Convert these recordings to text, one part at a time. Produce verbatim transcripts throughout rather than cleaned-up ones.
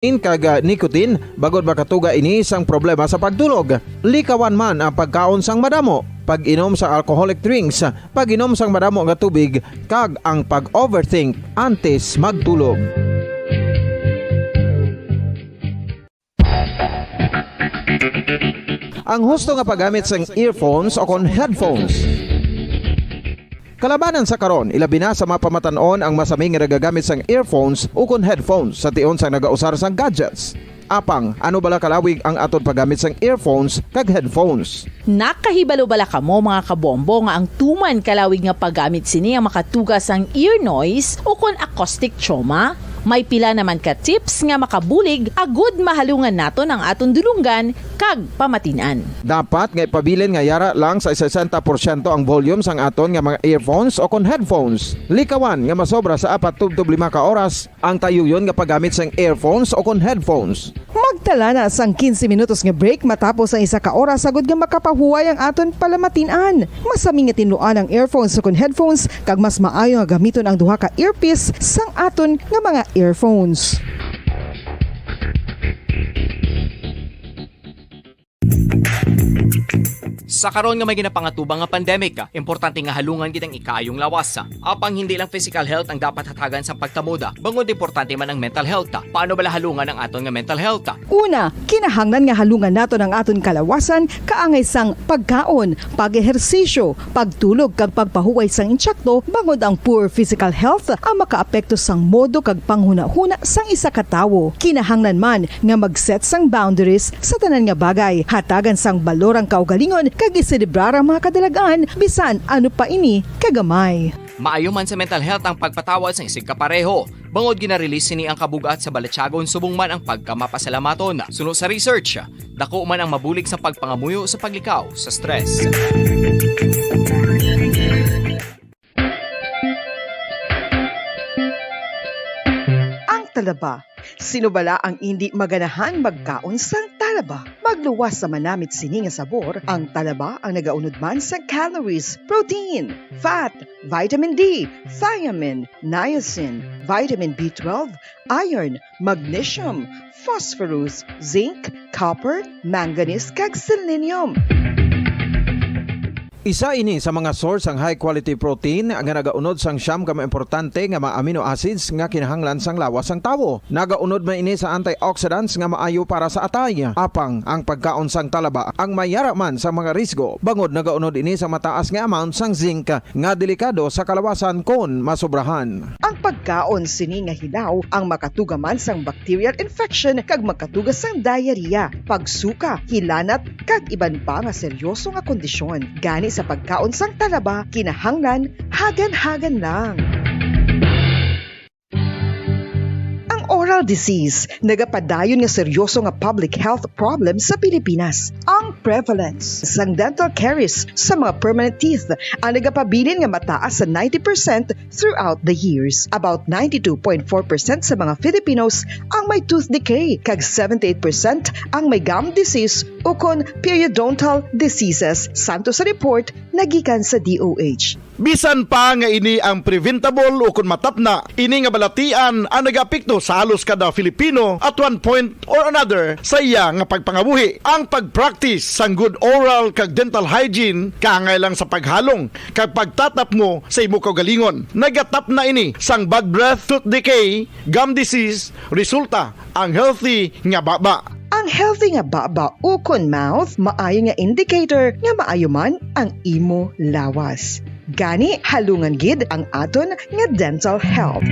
caffeine kag, ah, nicotine, bangod makatuga ini sang problema sa pagtulog. Likawan man ang pagkaon sang madamo, pag-inom sang alcoholic drinks, pag-inom sang madamo nga tubig, kag ang pag-overthink antes magtulog. Ang husto nga paggamit sang earphones o kon headphones. Kalabanan sa karon, ilabi na sa mga pamatan-on ang masami nga nagagamit sang earphones ukon headphones sa tion sang nagausar sang gadgets. Apang, ano bala kalawig ang aton paggamit sang earphones kag headphones? Nakahibalo bala kamo, mga kabombo, nga ang tuman kalawig nga paggamit sini ang makatuga sang ear noise ukon acoustic trauma? May pila naman ka tips nga makabulig agud mahalungan naton ang aton dulonggan kag pamatin-an. Dapat nga ipabilin nga yara lang sa sesenta porsyento ang volume sang aton nga mga earphones o kon headphones. Likawan nga masobra sa apat tubtob lima ka oras ang tayuyon nga paggamit sang earphones o kon headphones. Magtala na sang quince minutos nga break matapos ang isa ka oras, agud nga makapahuway ang aton palamatin-an. Masami nga tinluan ang earphones o kon headphones, kag mas maayo nga gamiton ang duha ka earpiece sang aton nga mga earphones. Sa karon nga may ginapangatubang nga pandemic, importante nga halungan gid ang ikaayong lawas. Apang hindi lang physical health ang dapat hatagan sang pagtamod, bangod importante man ang mental health. Paano bala halungan ang aton nga mental health? Una, kinahanglan nga halungan naton ang aton kalawasan kaangay sang pagkaon, pag-ehersisyo, pagtulog kag pagpahuway sang insakto, bangod ang poor physical health ang makaapekto sang modo kag panghunahuna sang isa ka tawo. Kinahanglan man nga mag-set sang boundaries sa tanan nga bagay. Hatagan sang balor ang kaugalingon kag iselebrar ang mga kadalag-an, bisan ano pa ini kagamay. Maayo man sa mental health ang pagpatawad sang isigkapareho, bangod gina-release sini ang kabug-at sa balatyagon subong man ang pagkamapasalamaton. Suno sa research, dako man ang mabulig sa pagpangamuyo sa paglikaw sa stress. Ang talaba. Sino bala ang indi maganahan magkaon sang talaba? Magluwas sa manamit sini nga sabor, ang talaba ang nagaunod man sa calories, protein, fat, vitamin D, thiamine, niacin, vitamin B twelve, iron, magnesium, phosphorus, zinc, copper, manganese, kag selenium. Isa ini sa mga source sang high quality protein nga nagaunod sang siyam ka mga importante nga mga amino acids nga kinahanglan sang lawas sang tawo. Nagaunod man ini sa antioxidants nga maayo para sa atay. Apang ang pagkaon sang talaba ang mayara man sa mga risgo, bangod nagaunod ini sa mataas nga amount sang zinc nga delikado sa kalawasan kon masobrahan. Ang pagkaon sini nga hilaw ang makatuga man sang bacterial infection kag makatuga sang diarrhea, pagsuka, hilanat, kag iban pa nga seryoso nga kondisyon. Gani sa pagkaon sang talaba, kinahanglan hagan-hagan lang. Ang oral disease nagapadayon nga seryoso nga public health problem sa Pilipinas. Ang prevalence sang dental caries sa mga permanent teeth ang nagapabilin nga mataas sa ninety percent throughout the years. About ninety-two point four percent sa mga Filipinos ang may tooth decay, kag seventy-eight percent ang may gum disease ukon periodontal diseases, santo sa report nga gikan sa D O H. Bisan pa nga ini ang preventable ukon matapna, ini nga balatian ang nagaapekto sa halos kada Filipino at one point or another sa iya nga pagpangabuhi. Ang pag-practice sang good oral kag dental hygiene kaangay lang sa paghalong kag pagtatapmo sa imo kaugalingon. Nagatapna ini sang bad breath, tooth decay, gum disease, resulta ang healthy nga baba. Ang healthy nga baba ukon mouth maayo nga indicator nga maayo man ang imo lawas. Gani, halungan gid ang aton nga dental health.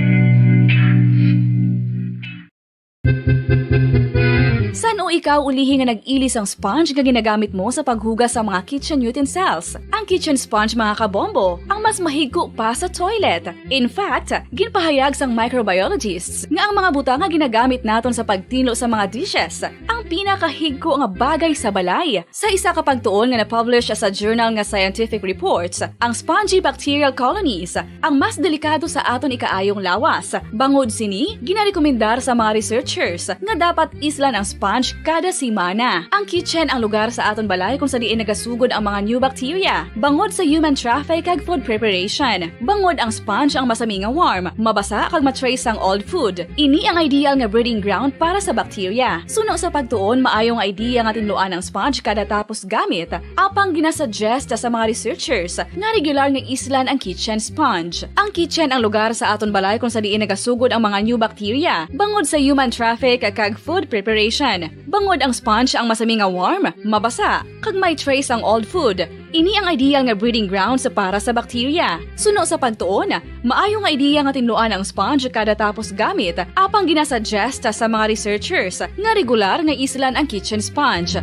San-o ikaw ulihi nga nag-ili sang sponge nga ginagamit mo sa paghugas sa mga kitchen utensils? Ang kitchen sponge, mga kabombo, ang mas mahigko pa sa toilet. In fact, ginpahayag sang microbiologists nga ang mga butang nga ginagamit naton sa pagtinlo sa mga dishes ang pinakahigko nga bagay sa balay. Sa isa ka pagtuon nga na-publish sa journal nga Scientific Reports, ang spongy bacterial colonies ang mas delikado sa aton ikaayong lawas. Bangod sini, ginarekomendar sa mga researchers nga dapat islan ang sponge kada semana. Ang kitchen ang lugar sa aton balay kung sa diin nagasugod ang mga new bacteria, bangod sa human traffic kag food preparation. Bangod ang sponge ang masami nga warm, mabasa kag ma-trace ang old food. Ini ang ideal nga breeding ground para sa bacteria. Suno sa pagtuon, maayo nga idea nga tinluan ang sponge kada tapos gamit, apang ginasuggest sa mga researchers nga regular nga islan ang kitchen sponge. Ang kitchen ang lugar sa aton balay kung sa diin nagasugod ang mga new bacteria, bangod sa human traffic kag food preparation. Bangod ang sponge ang masami nga warm, mabasa, kag may trace ang old food. Ini ang ideal nga breeding ground sa para sa bacteria. Suno sa pagtuon, maayo nga idea nga tinluan ang sponge kada tapos gamit, apang ginasuggest sa mga researchers nga regular nga islan ang kitchen sponge.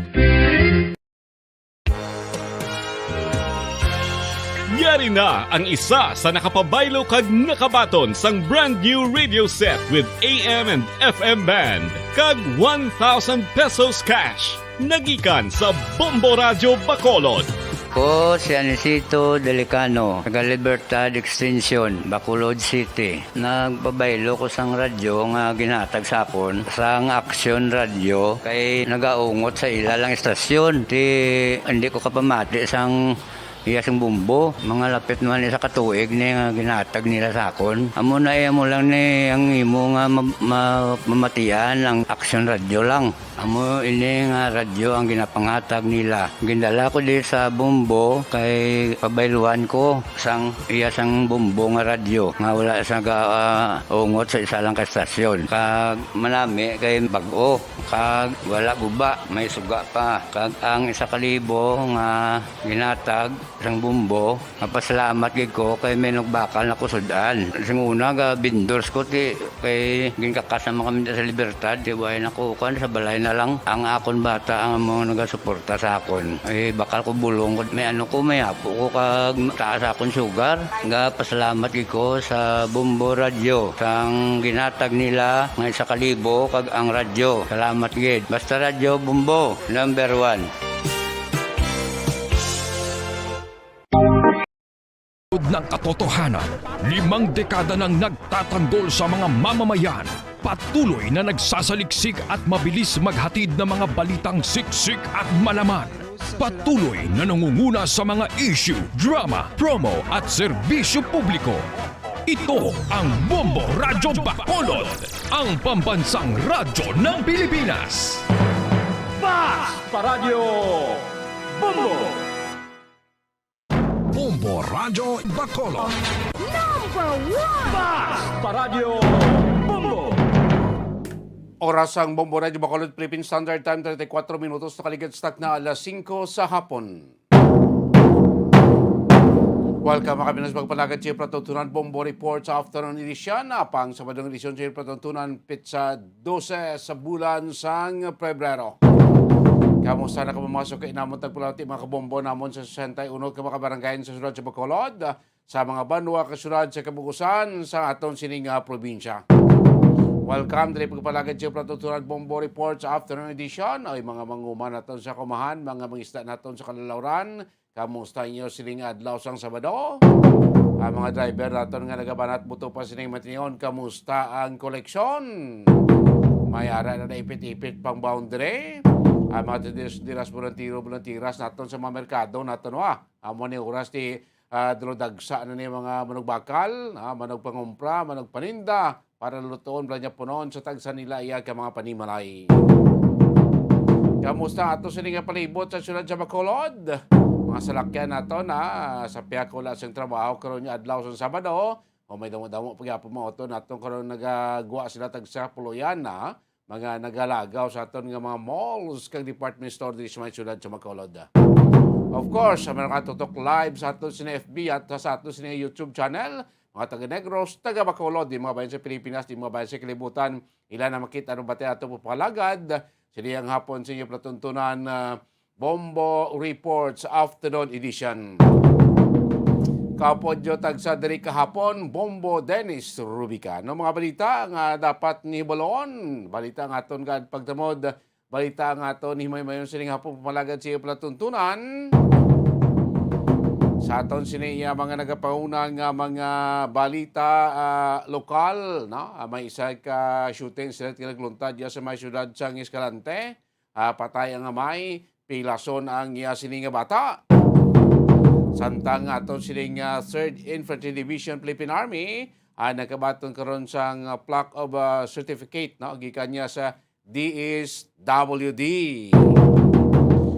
Yari na ang isa sa nakapabaylo kag nakabaton sang brand new radio set with A M and F M band kag one thousand pesos cash. Nagikan sa Bombo Radyo Bacolod. Ko si Anisito Delicano, taga Libertad Extension, Bacolod City. Nagpabaylo ko sang radyo nga ginhatag sa akon sang Action Radio kay nagaungot sa ila lang istasyon. Ti hindi ko kapamati sang iya sing bumbo. Mga lapit man isa ka tuig ni nga ginhatag nila sa akon. Amo na iya mo lang ni ang imo nga ma- ma- mamatian ang Action Radio lang. Amo ini nga radyo ang ginapanghatag nila. Gindala ko di sa Bombo kay pabayluan ko sang iya sang Bombo nga radyo nga wala sa ga, ah, ungot sa isa lang ka estasyon. Kag manami kay bag-o kag wala guba, may suga pa. Kag ang isa ka libo nga ginatag sang Bombo, mapasalamat gid ko kay may nagbakal na ko sud-an. Sing una ga vendors ko ti kay ginkakas naman kami sa Libertad, ti way na ko kan sa balay na lang ang akon bata ang mga nagasuporta sa akon. Ay bakal ko bulong ko may ano ko may apo ko kag taas akon sugar. Ga pasalamat gid ko sa Bombo Radio sang ginatag nila nga isa ka libo kag ang radyo. Salamat gid. Basta Radyo Bombo, number one. Ng katotohanan, limang dekada nang nagtatanggol sa mga mamamayan, patuloy na nagsasaliksik at mabilis maghatid ng mga balitang siksik at malaman. Patuloy na nangunguna sa mga issue, drama, promo at serbisyo publiko. Ito ang Bombo Radyo Bacolod, ang pambansang radyo ng Pilipinas. Fast Paradyo Bombo! Bombo Radyo Bacolod. Number one! Fast Paradyo Bombo! Oras ang Bombo Radyo Bacolod, Philippine Standard Time, thirty-four minutos, nakaligad sa takna alas singko sa hapon. Welcome, mga kabinas, magpalagad sa patutunan Bombo Report sa afternoon edition. Apang Sabadong edisyon sa patutunan, pitsa dose sa bulan sang Pebrero. Kamusta na kamo mga suki namon tagpulati, mga kabombo namon sa sesenta y uno ka mga kabarangay sa siyudad sa Bacolod, sa mga banwa ka siyudad sa kabugusan sa aton sining nga probinsya? Welcome diri pagpalagad sa patutunan Bombo Report sa afternoon edition. Ay mga manguman naton sa kumahan, mga mangisda naton sa kalalawran, kamusta inyo sining adlaw sang Sabado? Ang mga driver naton nga nagabanat buto pa sining matinihon, kamusta ang koleksyon? May ara na naipit-ipit pang boundary. Ang mga diras, diras, volunteero, volunteeras naton sa mga merkado naton, wa? Amo ni oras ti, ah, dulodagsa na ni mga manugbakal, ah, manugpangumpra, manugpaninda, para lutoon, bala niya punon sa tagsa nila iya ka mga panimalay. Kamusta ato sini nga palibot sa siyudad sa Bacolod? Mga salakyan nato na sa pihak wala sing trabaho karon nga adlaw sa Sabado, o may damo-damo pagyapon mga auto naton karon nagagwa sila tagsa puloyan na mga nagalagaw sa aton nga mga malls kag department store diri sa may siyudad sa Bacolod. Of course, sa mga nakatutok live sa aton sa F B at sa aton sa YouTube channel, mga taga Negros, taga Bacolod, di mga bayan sa Pilipinas, di mga bayan sa kalibutan, ila na makita ano ba tayo ato pagpalagad sa diyang hapon sa inyo palatuntunan, ah, Bombo Reports Afternoon Edition. Kapod nyo tagsa diri kahapon, Bombo Dennis Rubica. No mga balita nga dapat ni balon, balita nga aton gad pagtamod, balita nga aton ni himaymayon sining hapon pamalagan sa iyo palatuntunan. Sa aton sini iya mga nagapanguna nga mga balita, ah, lokal, no? Ah, may isa ka shooting incident nga nagluntad diya sa may siyudad sang Escalante. Ah, patay ang amay, pilason ang iya sini nga bata. Samtang aton sini nga Third Infantry Division Philippine Army, ah, nagkabaton karon sang, ah, plaque of, ah, certificate, no? Gikan niya sa D S W D.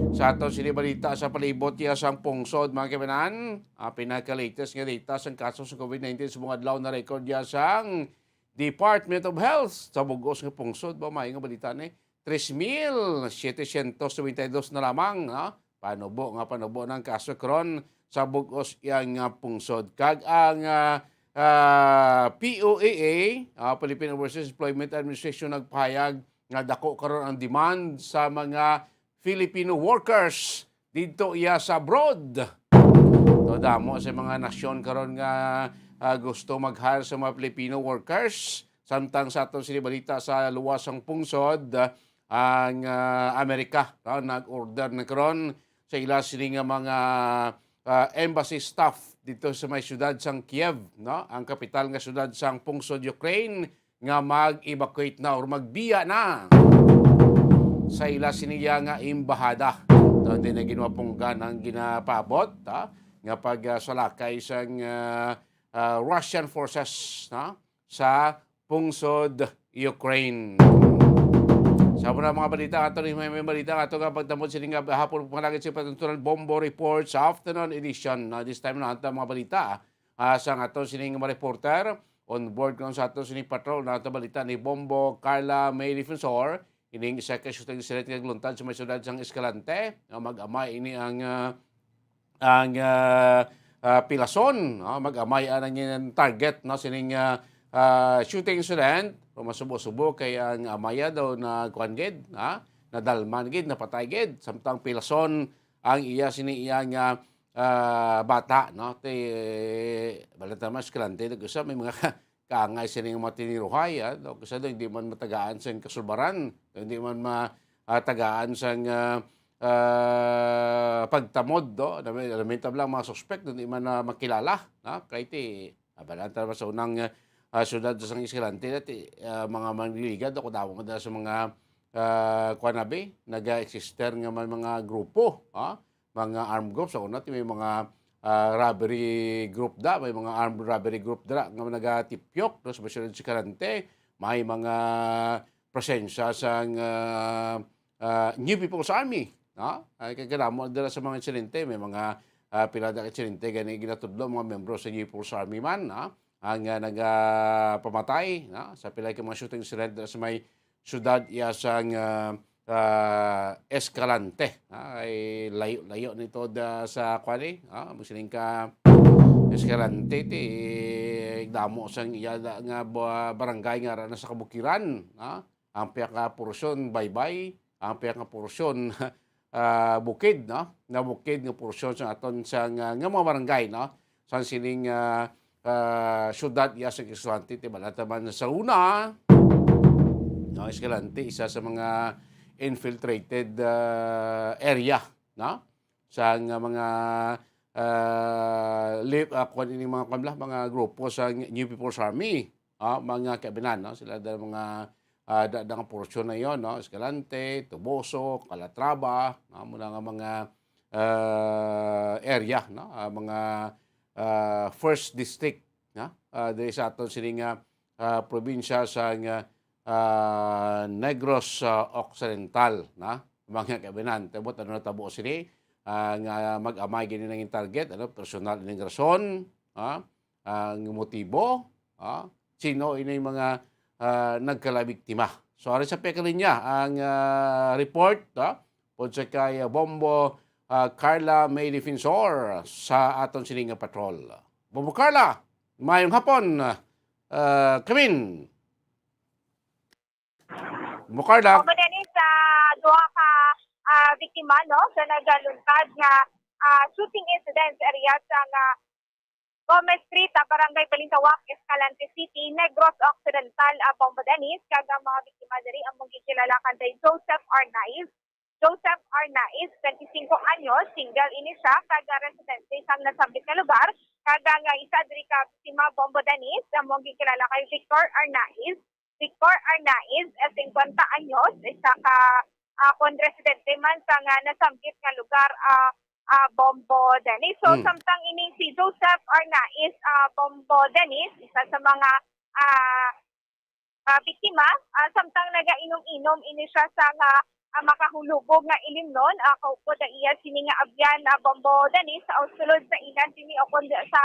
Sa aton sini balita sa palibot niya sang pungsod, mga kaibanan, ang pinaka-latest nga data sang kaso sa COVID nineteen sa mga adlaw na record niya sang Department of Health sa bug-os nga pungsod. Ba, may nga balita ni, tres mil setecientos noventa y dos na lamang, no? Panubo nga panubo ng kaso karon sa bug-os yang, ah, pungsod. Kag ang, ah, ah, P O A A, ah, Philippine Overseas Employment Administration, nagpahayag nga dako karon ang demand sa mga Filipino workers didto iya sa abroad. So, damo sa mga nasyon karon nga, ah, gusto mag-hire sa mga Filipino workers. Samtang sa aton sini balita sa luwas sang pungsod, ah, ang, ah, Amerika, no, nag-order na karon sa ila sini nga mga, ah, embassy staff dito sa may siyudad sang Kiev, no, ang kapital nga siyudad sang pungsod Ukraine, nga mag-evacuate na or magbiya na sa ila siniya nga embahada. So, hindi na ginwapunggan ang ginapabot, ha, nga pagsalakay sang, ah, ah, Russian forces, ha, sa pungsod Ukraine. Sa muna mga balita ato ni may, may balita ato nga pagtamod sini nga hapon pangalagid sa patuntunan bombo report sa afternoon edition. Na this time na ang mga balita, ah, sa aton sining mga reporter on board karon sa aton sining patrol na ato balita ni Bombo Carla May Defensor, ining isa ka shooting incident nga nagluntad sa may siyudad sang Escalante, nga mag-amay ini ang, ah, ang, ah, ah, pilason, no? Mag-amay ang nangin target, no, sining, ah, ah, shooting incident. Kung masubo-subo kay ang amaya daw na kuan gid, ha? Nadalman gid, napatay gid. Samtang pilason ang iya sini iya nga, ah, bata, no? Ti, balita mas Escalante, nag-usa may mga kaangay sini nga mga tiniruhay, ah, no? Kasi daw hindi man matagaan sang kasulbaran, hindi man ma-, ah, tagaan sang, ah, ah, pagtamod, no? Lami-, lamentable ang mga suspect, hindi man na makilala, no? Kay ti, ah, balanta naman sa unang, ah, syudad sa sang Escalante, dati, ah, mga manliligad, ako damo man sa mga, ah, kuwan na bi, nag-existe nga may mga grupo, ha? Mga armed group. Sa una, ti may mga, ah, robbery group da, may mga armed robbery group dira nga nagatipyok, no, sa Basilid Escalante. May mga presensya sang, ah, ah, New People's Army, no? Ay, kay kadamo dira sa mga insidente, may mga, ah, pila na insidente gani ginatudlo mga miyembro sa New People's Army man, no? Ang, ah, nagapamatay, no? Sa pila ka mga shooting incident dira sa may syudad iya sang, ah, ah, Escalante. Ah, ay layo-layo nito da sa kuan, eh. Ah, magsiling ka Escalante ti damo sang iya da nga ba-, barangay nga ara na sa kabukiran, ah. Ang piyaka porsyon baybay, ang piyaka porsyon, ah, bukid, no? Na bukid nga porsyon sa aton sa nga, nga mga barangay, no? Sa sining, ah, ah, syudad iya sa Escalante, ti balata man sa una, no, Escalante, isa sa mga infiltrated, ah, area, no? Sa nga mga, ah, li-, ah, kuwan ini mga, kuwan bala, mga grupo sa New People's Army, ah, mga kaibanan, no? Sila dala mga, ah, da-, da nga porsyon na yon, no? Escalante, Toboso, Calatrava, no? Muna nga mga, ah, area, no? Ah, mga, ah, first district, no? Ah, diri sa aton sini nga, ah, probinsya sa nga, ah, Negros, ah, Occidental, no? Mga kaibanan, tabo ano natabo sini, ah, nga mag-amay gini nangin target, ano, personal ining rason, ah, ang motibo, ah, sino ini mga, ah, nagkalabiktima. So, ari sa pekalinya ang, ah, report, ah, pod sa kay, ah, Bombo, ah, Carla May Defensor sa aton sini nga patrol. Bombo Carla, mayong hapon, ah, Kevin. Bombo Carla. Opo, Dennis, sa duha ka, ah, biktima, no, sa nagaluntad nga, ah, shooting incident sa area sa nga Gomez Street, ah, Barangay Balintawak, Escalante City, Negros Occidental, ah, Bombo Dennis, kag ang mga biktima diri among gikilala kanday Joseph Arnaiz, Joseph Arnaiz, twenty-cinco anyos, single ini siya, kag residente sang nasambit nga lugar, kag ang isa diri ka biktima, Bombo Dennis, amo ang ginkilala kay Victor Arnaiz. Victor Arnaiz, eh, singkwenta anyos, isa ka, ah, kon residente man sa nga nasambit nga lugar, ah, ah, Bombo Dennis. So, Hmm. samtang ini si Joseph Arnaiz, ah, Bombo Dennis, isa sa mga, ah, ah, biktima, ah, samtang nagainom-inom ini siya sa nga, ah, makahulubog nga ilimnon, ah, kaupod ang iya sini nga abyan, ah, Bombo Dennis, sa sulod sa ila sini o kon sa,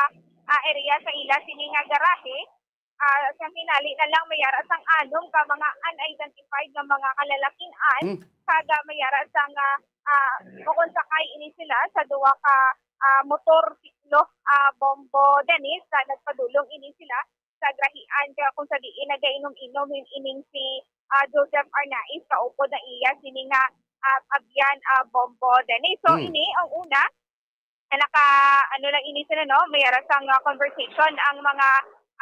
ah, area sa ila sini nga garahe. Ah, sa hinali na lang, may ara sang anom ka mga unidentified nga mga kalalakin-an, Hmm. kag may ara sang, ah, ah, makonsakay ini sila sa duha ka, ah, motorsiklo, ah, Bombo Dennis, sa nagpadulong ini sila sa grahian, kaya kung sa diin nagainom-inom in-, ining si, ah, Joseph Arnaiz, kaupod na iya sini nga, ah, abyan, ah, Bombo Dennis. So, Hmm. ini ang una, na naka, ano lang ini sila, no? May ara sang, ah, conversation ang mga,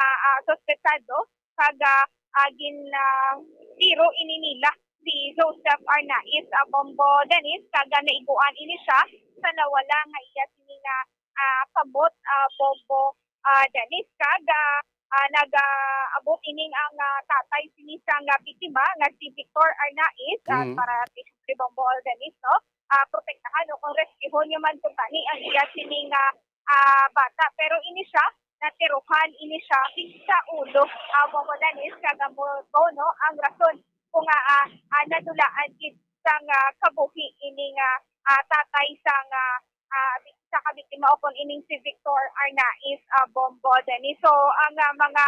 ah, ah, suspetsado, kag, ah, ah, gin, ah, tiro ini nila si Joseph Arnaiz, ah, Bombo Dennis, kag, ah, naiguan ini siya sa nawala nga iya sini nga, ah, kamot, ah, Bombo, ah, Dennis, kag, ah, ah, nag, ah, abot ining ang, ah, tatay sini sang, ah, biktima nga si Victor Arnaiz, ah, Mm. para kay Bombo Dennis, no? Ah, protektahan o kung rescuehon niya man kung tani ang iya sini nga, ah, bata. Pero ini siya, natiruhan ini siya sa ulo, ah, Bombo Dennis, kag amo to, no, ang rason kung, ah, ah, ah, nadulaan gid sang, ah, kabuhi ini nga, ah, tatay sang, ah, ah, bi-, sa kabiktima o kon ining si Victor Arnaiz, ah, Bombo Dennis. So, ang, ah, mga,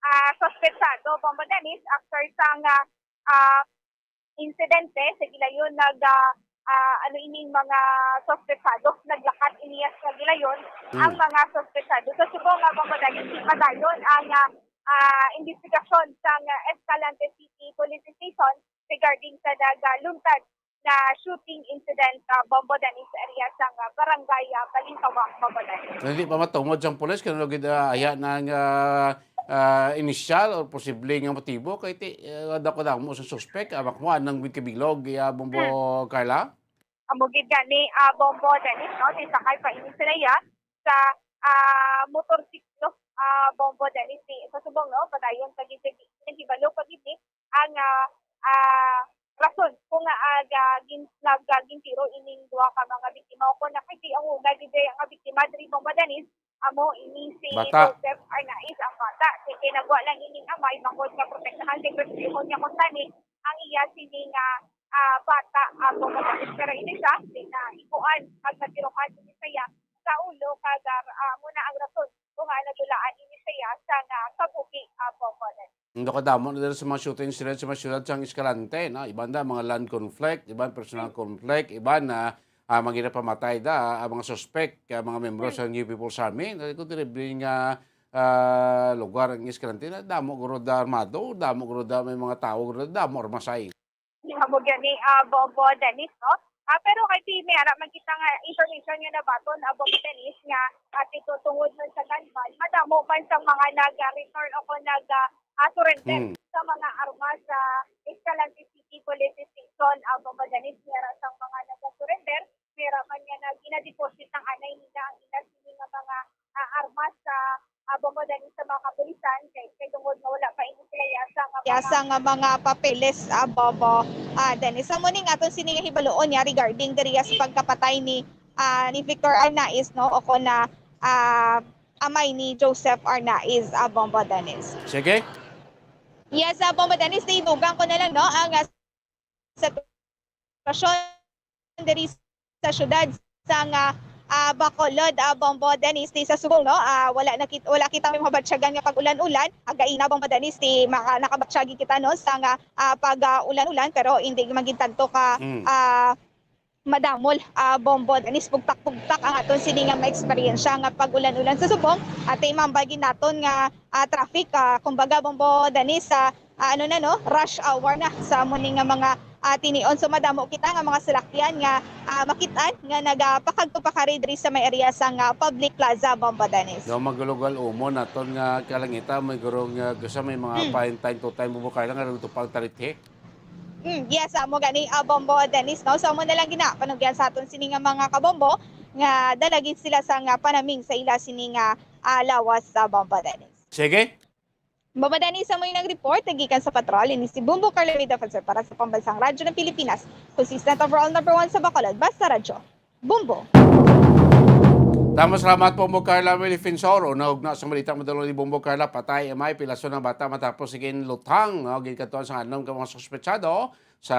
ah, suspetsado, Bombo Dennis, after sang, ah, ah, insidente, sa gilayon nag, ah, ah, ano ining mga suspetsado, naglakat iniya sa gilayon ang Mm. mga suspetsado. Sa subong nga, Bombo Dennis, padayon ang, ah, ah, investigasyon sang, ah, Escalante City Police Station regarding sa nagaluntad na shooting incident, ah, Bombo Dennis, sa area sang, ah, barangay, ah, Balintawak, Bombo Dennis. Hindi pa matungod sang pulis kung ano gid, ah, aya na nga, ah, inisyal o posible nga motibo kay ti, ah, dako-damo sa suspek, ah, makuha nang kabilog, ah, Bombo Hmm. Carla? Amo gid gani, ah, Bombo Dennis, no? Ti sakay pa ini sila iya sa, ah, motorsiklo, ah, Bombo Dennis. Ti, sa subong, no? Padayon pa gid sa gi-, hibalo pa gid ni ang, ah, ah, rason kung nga, ah, ga-, gin-, nag-, ah, gintiro ining duha ka mga biktima o kung nakiti ang una gid ang biktima diri, Bombo Dennis, amo ini si Bata. Joseph Arnaiz, ang bata. Kay kinagwa lang ining amay bangod nga protektahan kay proteksyon niya kung tani ang iya sini nga, ah, bata, ah, Bombo Dennis. Pero ini siya, di na ikuan, pag natiruhan ini siya sa ulo, kag, ah, amo na ang rason kung nga nadulaan ini siya sa nga kabuhi, ah, Bombo Dennis. Ang kadamo na diri sa mga shooting incident sa mga siyudad sang Escalante, no? Iban na mga land conflict, iban personal conflict, iban na, ah, mga ginapamatay da, ah, mga suspect, ah, mga membro Hmm. sa New People's Army. Kung diri nga, ah, lugar ang Escalante, na damo guro da armado, damo guro da may mga tao, guro da damo armasay. Amo gani, ah, Bombo Dennis, no? Ah, pero kay ti may ara man kita nga information nga nabaton, ah, Bombo Dennis, nga, ah, tito tungod man sa gunman, madamo man sa mga nag-, ah, return o kung nag, ah, ah, surrender Hmm. sa mga armas sa Escalante City Police Station, ah, Bombo Dennis, may ara sang mga nag-surrender, may ara man nga nag-, gina-deposit ng anay nila ang ila sini nga mga, ah, armas sa, ah, Bombo Dennis, sa mga kapulisan, kay, kay tungod nga wala pa ini sila yasa nga mga Yasa nga mga papeles, ah, Bombo, ah, Dennis. Amo ning aton sini nga hibaloon niya regarding diri sa pagkapatay ni, ah, ni Victor Arnaiz, no? O kon na, ah, amay ni Joseph Arnaiz, ah, Bombo Dennis. Sige. Yes, ah, Bombo Dennis, tinugang ko na lang, no? Ang, ah, sitwasyon diri sa syudad sang, ah, ah, Bacolod, ah, Bombo Dennis, ti sa subong, no? Ah, wala na kit-, wala kita may mabatyagan nga pag-ulan-ulan. Againa, Bombo Dennis, ti maka-, nakabatyagi kita, no, sang, ah, ah, pag, ah, ulan-ulan, pero hindi man gid tanto ka, Mm. ah, madamol, ah, Bombo Dennis, pugtak-pugtak ang aton sini nga maeksperiensya nga pag-ulan-ulan sa subong. At imambal gid naton nga, ah, traffic, ah, kumbaga, Bombo Dennis, sa ah, ano na, no, rush hour na sa amo ni nga mga, ah, tinion. So, madamo kita nga mga salakyan nga, ah, makit-an nga nagapakadto pakari diri sa may area sang, ah, Public Plaza, Bombo Dennis. Daw magulo-gulo umon naton nga kalangitan, may guro nga gusto may mga Hmm. pain time to time mo kailangan rin ito pang tarithi. Mm, yes, amo gani, ah, Bombo Dennis, no? So, amo na lang gina, panugyan sa aton sini nga mga kabombo nga dala gid sila sa nga panaming sa ila sini nga, ah, lawas sa Bombo Dennis. Sige. Bombo Dennis, amo yung nag-report, nagikan sa patrol, ini si Bombo Carlo Defensor para sa Pambansang Radyo ng Pilipinas. Consistent overall number one sa Bacolod, basta radyo. Bombo. Tama, salamat, Bombo Carla Wilfin Soro. Naugna sa balita, madalo ni Bombo Carla, patay M I, pilaso ng bata matapos sige luthang, no? Ginkaton sa anom ka mga suspetsado sa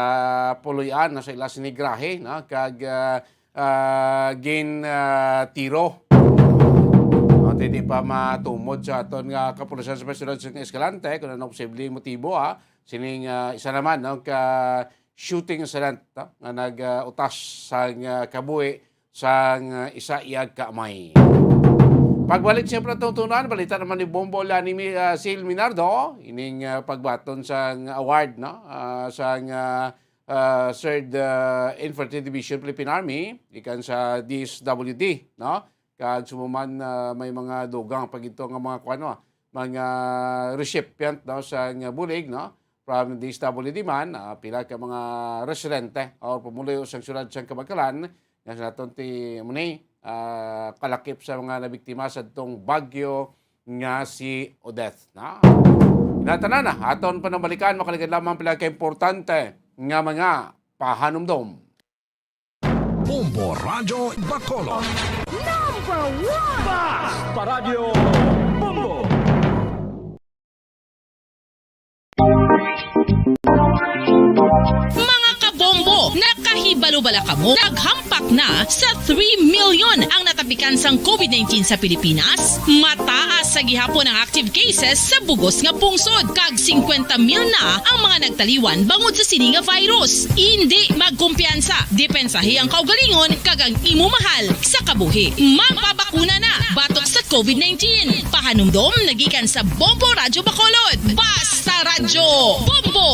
Puluyan, no, sa ila sini grahe, no? Kag, ah, ah, gin, ah, tiro. No, hindi pa matumod sa aton nga kapulisan sa Presidente sa Escalante, kung ano posibleng motibo, ha? Sining, ah, isa naman, no, ka shooting incident, no, nga nag, ah, utas sang, ah, kabuhi sang, ah, isa iyag kaamay. Pagbalik siyempre atong tunan, balita naman ni Bombo Lani Mi-, ah, Sil Minardo, ining, ah, pagbaton sang award, no, ah, sang, ah, ah, Third, ah, Infantry Division Philippine Army, ikan sa D S W D, no? Kag sumuman, ah, may mga dugang pa gito nga mga kuwan, no? Mga recipient, no, sa nga bulig, no? From D S W D man, ah, pila ka mga residente o pumuluyo sang siyudad sang Kabankalan, nga sa naton ti, amo ni, ah, kalakip sa mga nabiktima sa tong bagyo nga si Odette, na. Inatanan na, aton panambalikan, makaligad lamang pila ka importante nga mga pahanumdom. Bombo Radyo Bacolod. Number one! Basta Radyo Bombo! Mga kabombo, nakahibalo bala kamo? Naghampak na sa three million ang natapikan sang COVID nineteen sa Pilipinas. Mataas sa gihapon ang active cases sa bugos nga pungsod, kag singkwenta mil na ang mga nagtaliwan bangod sa sini nga virus. Indi magkumpiyansa, depensahi ang kaugalingon kag ang imo mahal sa kabuhi. Magpabakuna na batok sa COVID nineteen. Pahanumdom nagikan sa Bombo Radyo Bacolod. Basta Radyo Bombo!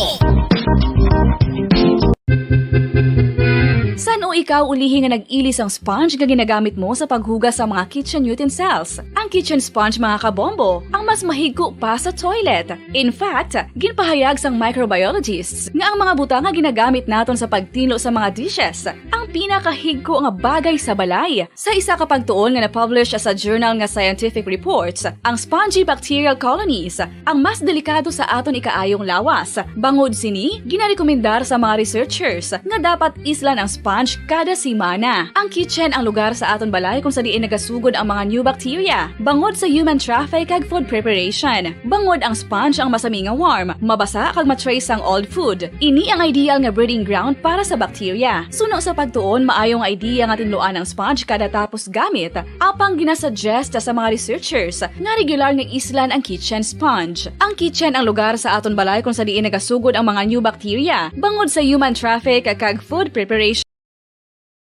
San-o ikaw ulihi nga nag-ili sang sponge nga ginagamit mo sa paghugas sa mga kitchen utensils? Ang kitchen sponge, mga kabombo, ang mas mahigko pa sa toilet. In fact, ginpahayag sang microbiologists nga ang mga butang nga ginagamit naton sa pagtinlo sa mga dishes ang pinakahigko nga bagay sa balay. Sa isa ka pagtuon nga na-publish sa journal nga Scientific Reports, ang spongy bacterial colonies ang mas delikado sa aton ikaayong lawas. Bangod sini, ginarekomendar sa mga researchers nga dapat islan ang sponge kada semana. Ang kitchen ang lugar sa aton balay kung sa diin nagasugod ang mga new bacteria, bangod sa human traffic kag food preparation. Bangod ang sponge ang masami nga warm, mabasa kag ma-trace sang old food. Ini ang ideal nga breeding ground para sa bacteria. Suno sa pagtuon, maayo nga idea nga tinluan ang sponge kada tapos gamit. Apang ginasuggest sa mga researchers nga regular nga islan ang kitchen sponge. Ang kitchen ang lugar sa aton balay kung sa diin nagasugod ang mga new bacteria, bangod sa human traffic kag food preparation.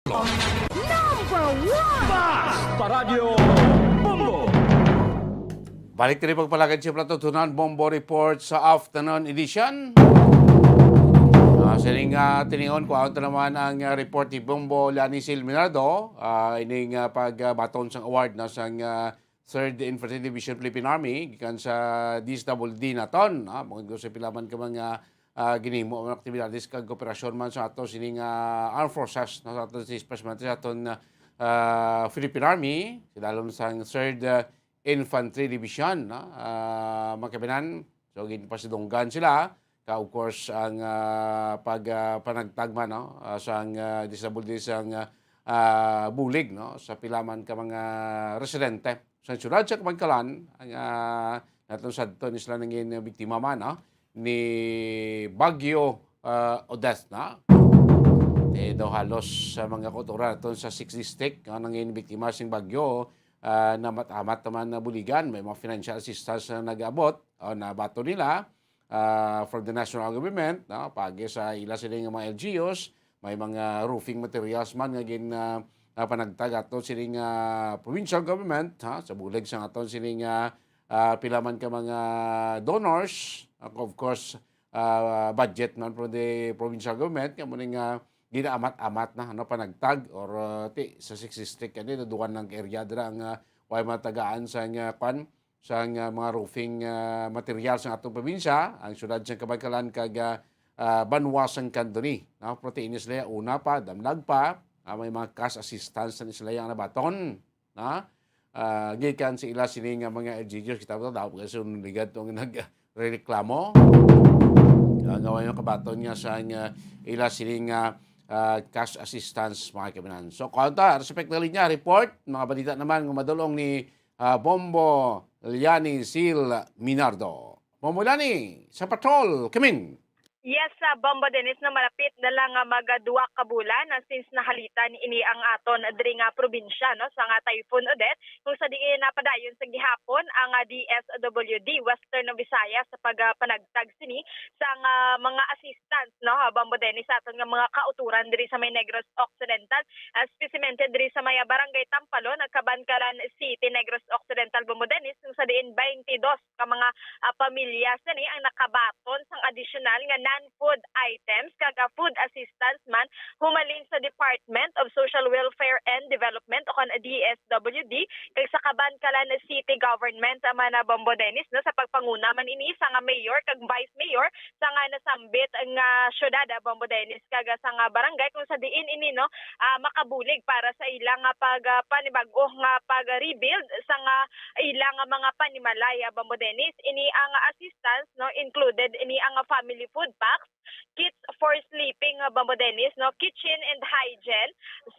Number one! Basta Radyo Bombo! Balik diri pagpalagad sa Plato Tunan Bombo Report sa afternoon edition. Ah, sining, ah, tinion, kuhaon ta naman ang, ah, report ni Bombo Lani Sil Minardo, ah, ining, ah, pagbaton sang award na sang, ah, Third Infantry Division Philippine Army gikan sa D S W D naton, ah, bangod ko sa pila man ka mga, ah, ginhimo nga aktibidades kag kooperasyon man sa aton sining, ah, armed forces, no, sa aton si, especially sa aton, ah, Philippine Army, sa lalom sang Third, ah, Infantry Division, no, ah, mga kabinan. So, ginpasidunggan sila ka, of course, ang, ah, pag, ah, panagtagma, no, ah, sang, ah, D S W D sang, ah, ah, bulig, no, sa pila man ka mga residente sa siyudad sa Kabankalan, ang, ah, natong sadto ni sila nangin biktima man, no, ni Bagyo, ah, Odette, na. Eh, daw halos sa mga kautoran naton sa six district, no, nangin biktima sing bagyo, ah, namat-amat naman na buligan, may mga financial assistance na nag-abot, o nabato nila, ah, from the national government, no, pagi sa ila sila nga mga L G Us, may mga roofing materials man nga gin, ah, ah, panagtag ato sining, ah, provincial government, ha, sa bulig sa aton sining, ah, ah, pila man ka mga donors, ah, of course, ah, budget man from the provincial government, nga muna nga ginaamat-amat na, ano, panagtag or, ah, ti, sa six district, ano, duwan ng area dira ang, ah, way matagaan sa nga, kwan, sa nga mga roofing, ah, material sa atong probinsya, ang siyudad sa Kabankalan kag, ah, ah, banwa sang Candoni, no? Protein sila, una pa, damlag pa, ah, may mga cash assistance na sila yang nabaton, no? Ah, gikan sa ila sini nga mga L G Us, kita mo, daw kasi ligad tong nagreklamo. Ah, nga way makabaton nga sa nga ila sini nga, ah, cash assistance, mga kababayan. So, kanta, respect na linya, report, mga balita naman nga madulong ni, ah, Bombo Liani Sil Minardo. Bombo Liani, sa patrol, kamin. Yes, sa Bombo Dennis, no, malapit na lang nga mag duwa ka bulan, ah, since nahalitan ini ang aton diri nga probinsya, no, sa nga Typhoon Odette, kung sa diin napadayon sa gihapon ang, ah, D S W D Western Visayas sa pagpanagtag sini sa nga mga assistance, no, ha, Bombo Dennis, sa aton nga mga kauturan diri sa may Negros Occidental, ah, espesyemente diri sa may, ah, Barangay Tampalon, Kabankalan City, Negros Occidental, Bombo Dennis, kung sa diin twenty-dos ka mga, ah, pamilya sini ang nakabaton sang additional nga non-food items kag, ah, food assistance man humalin sa Department of Social Welfare and Development o kon D S W D kag sa Kabankalan City Government, ah, man, ah, Bombo Dennis, no, sa pagpanguna man ini sa nga mayor kag vice mayor sa nga nasambit nga syudad, ah, Bombo Dennis, kag, ah, sa nga barangay kung sa diin ini, no, ah, makabulig para sa ila nga pag, ah, panibag-o nga pag-rebuild sa nga ila nga mga panimalay, ah, Bombo Dennis. Ini ang assistance, no, included ini ang family food packs, kits for sleeping, ah, Bombo Dennis, no, kitchen and hygiene,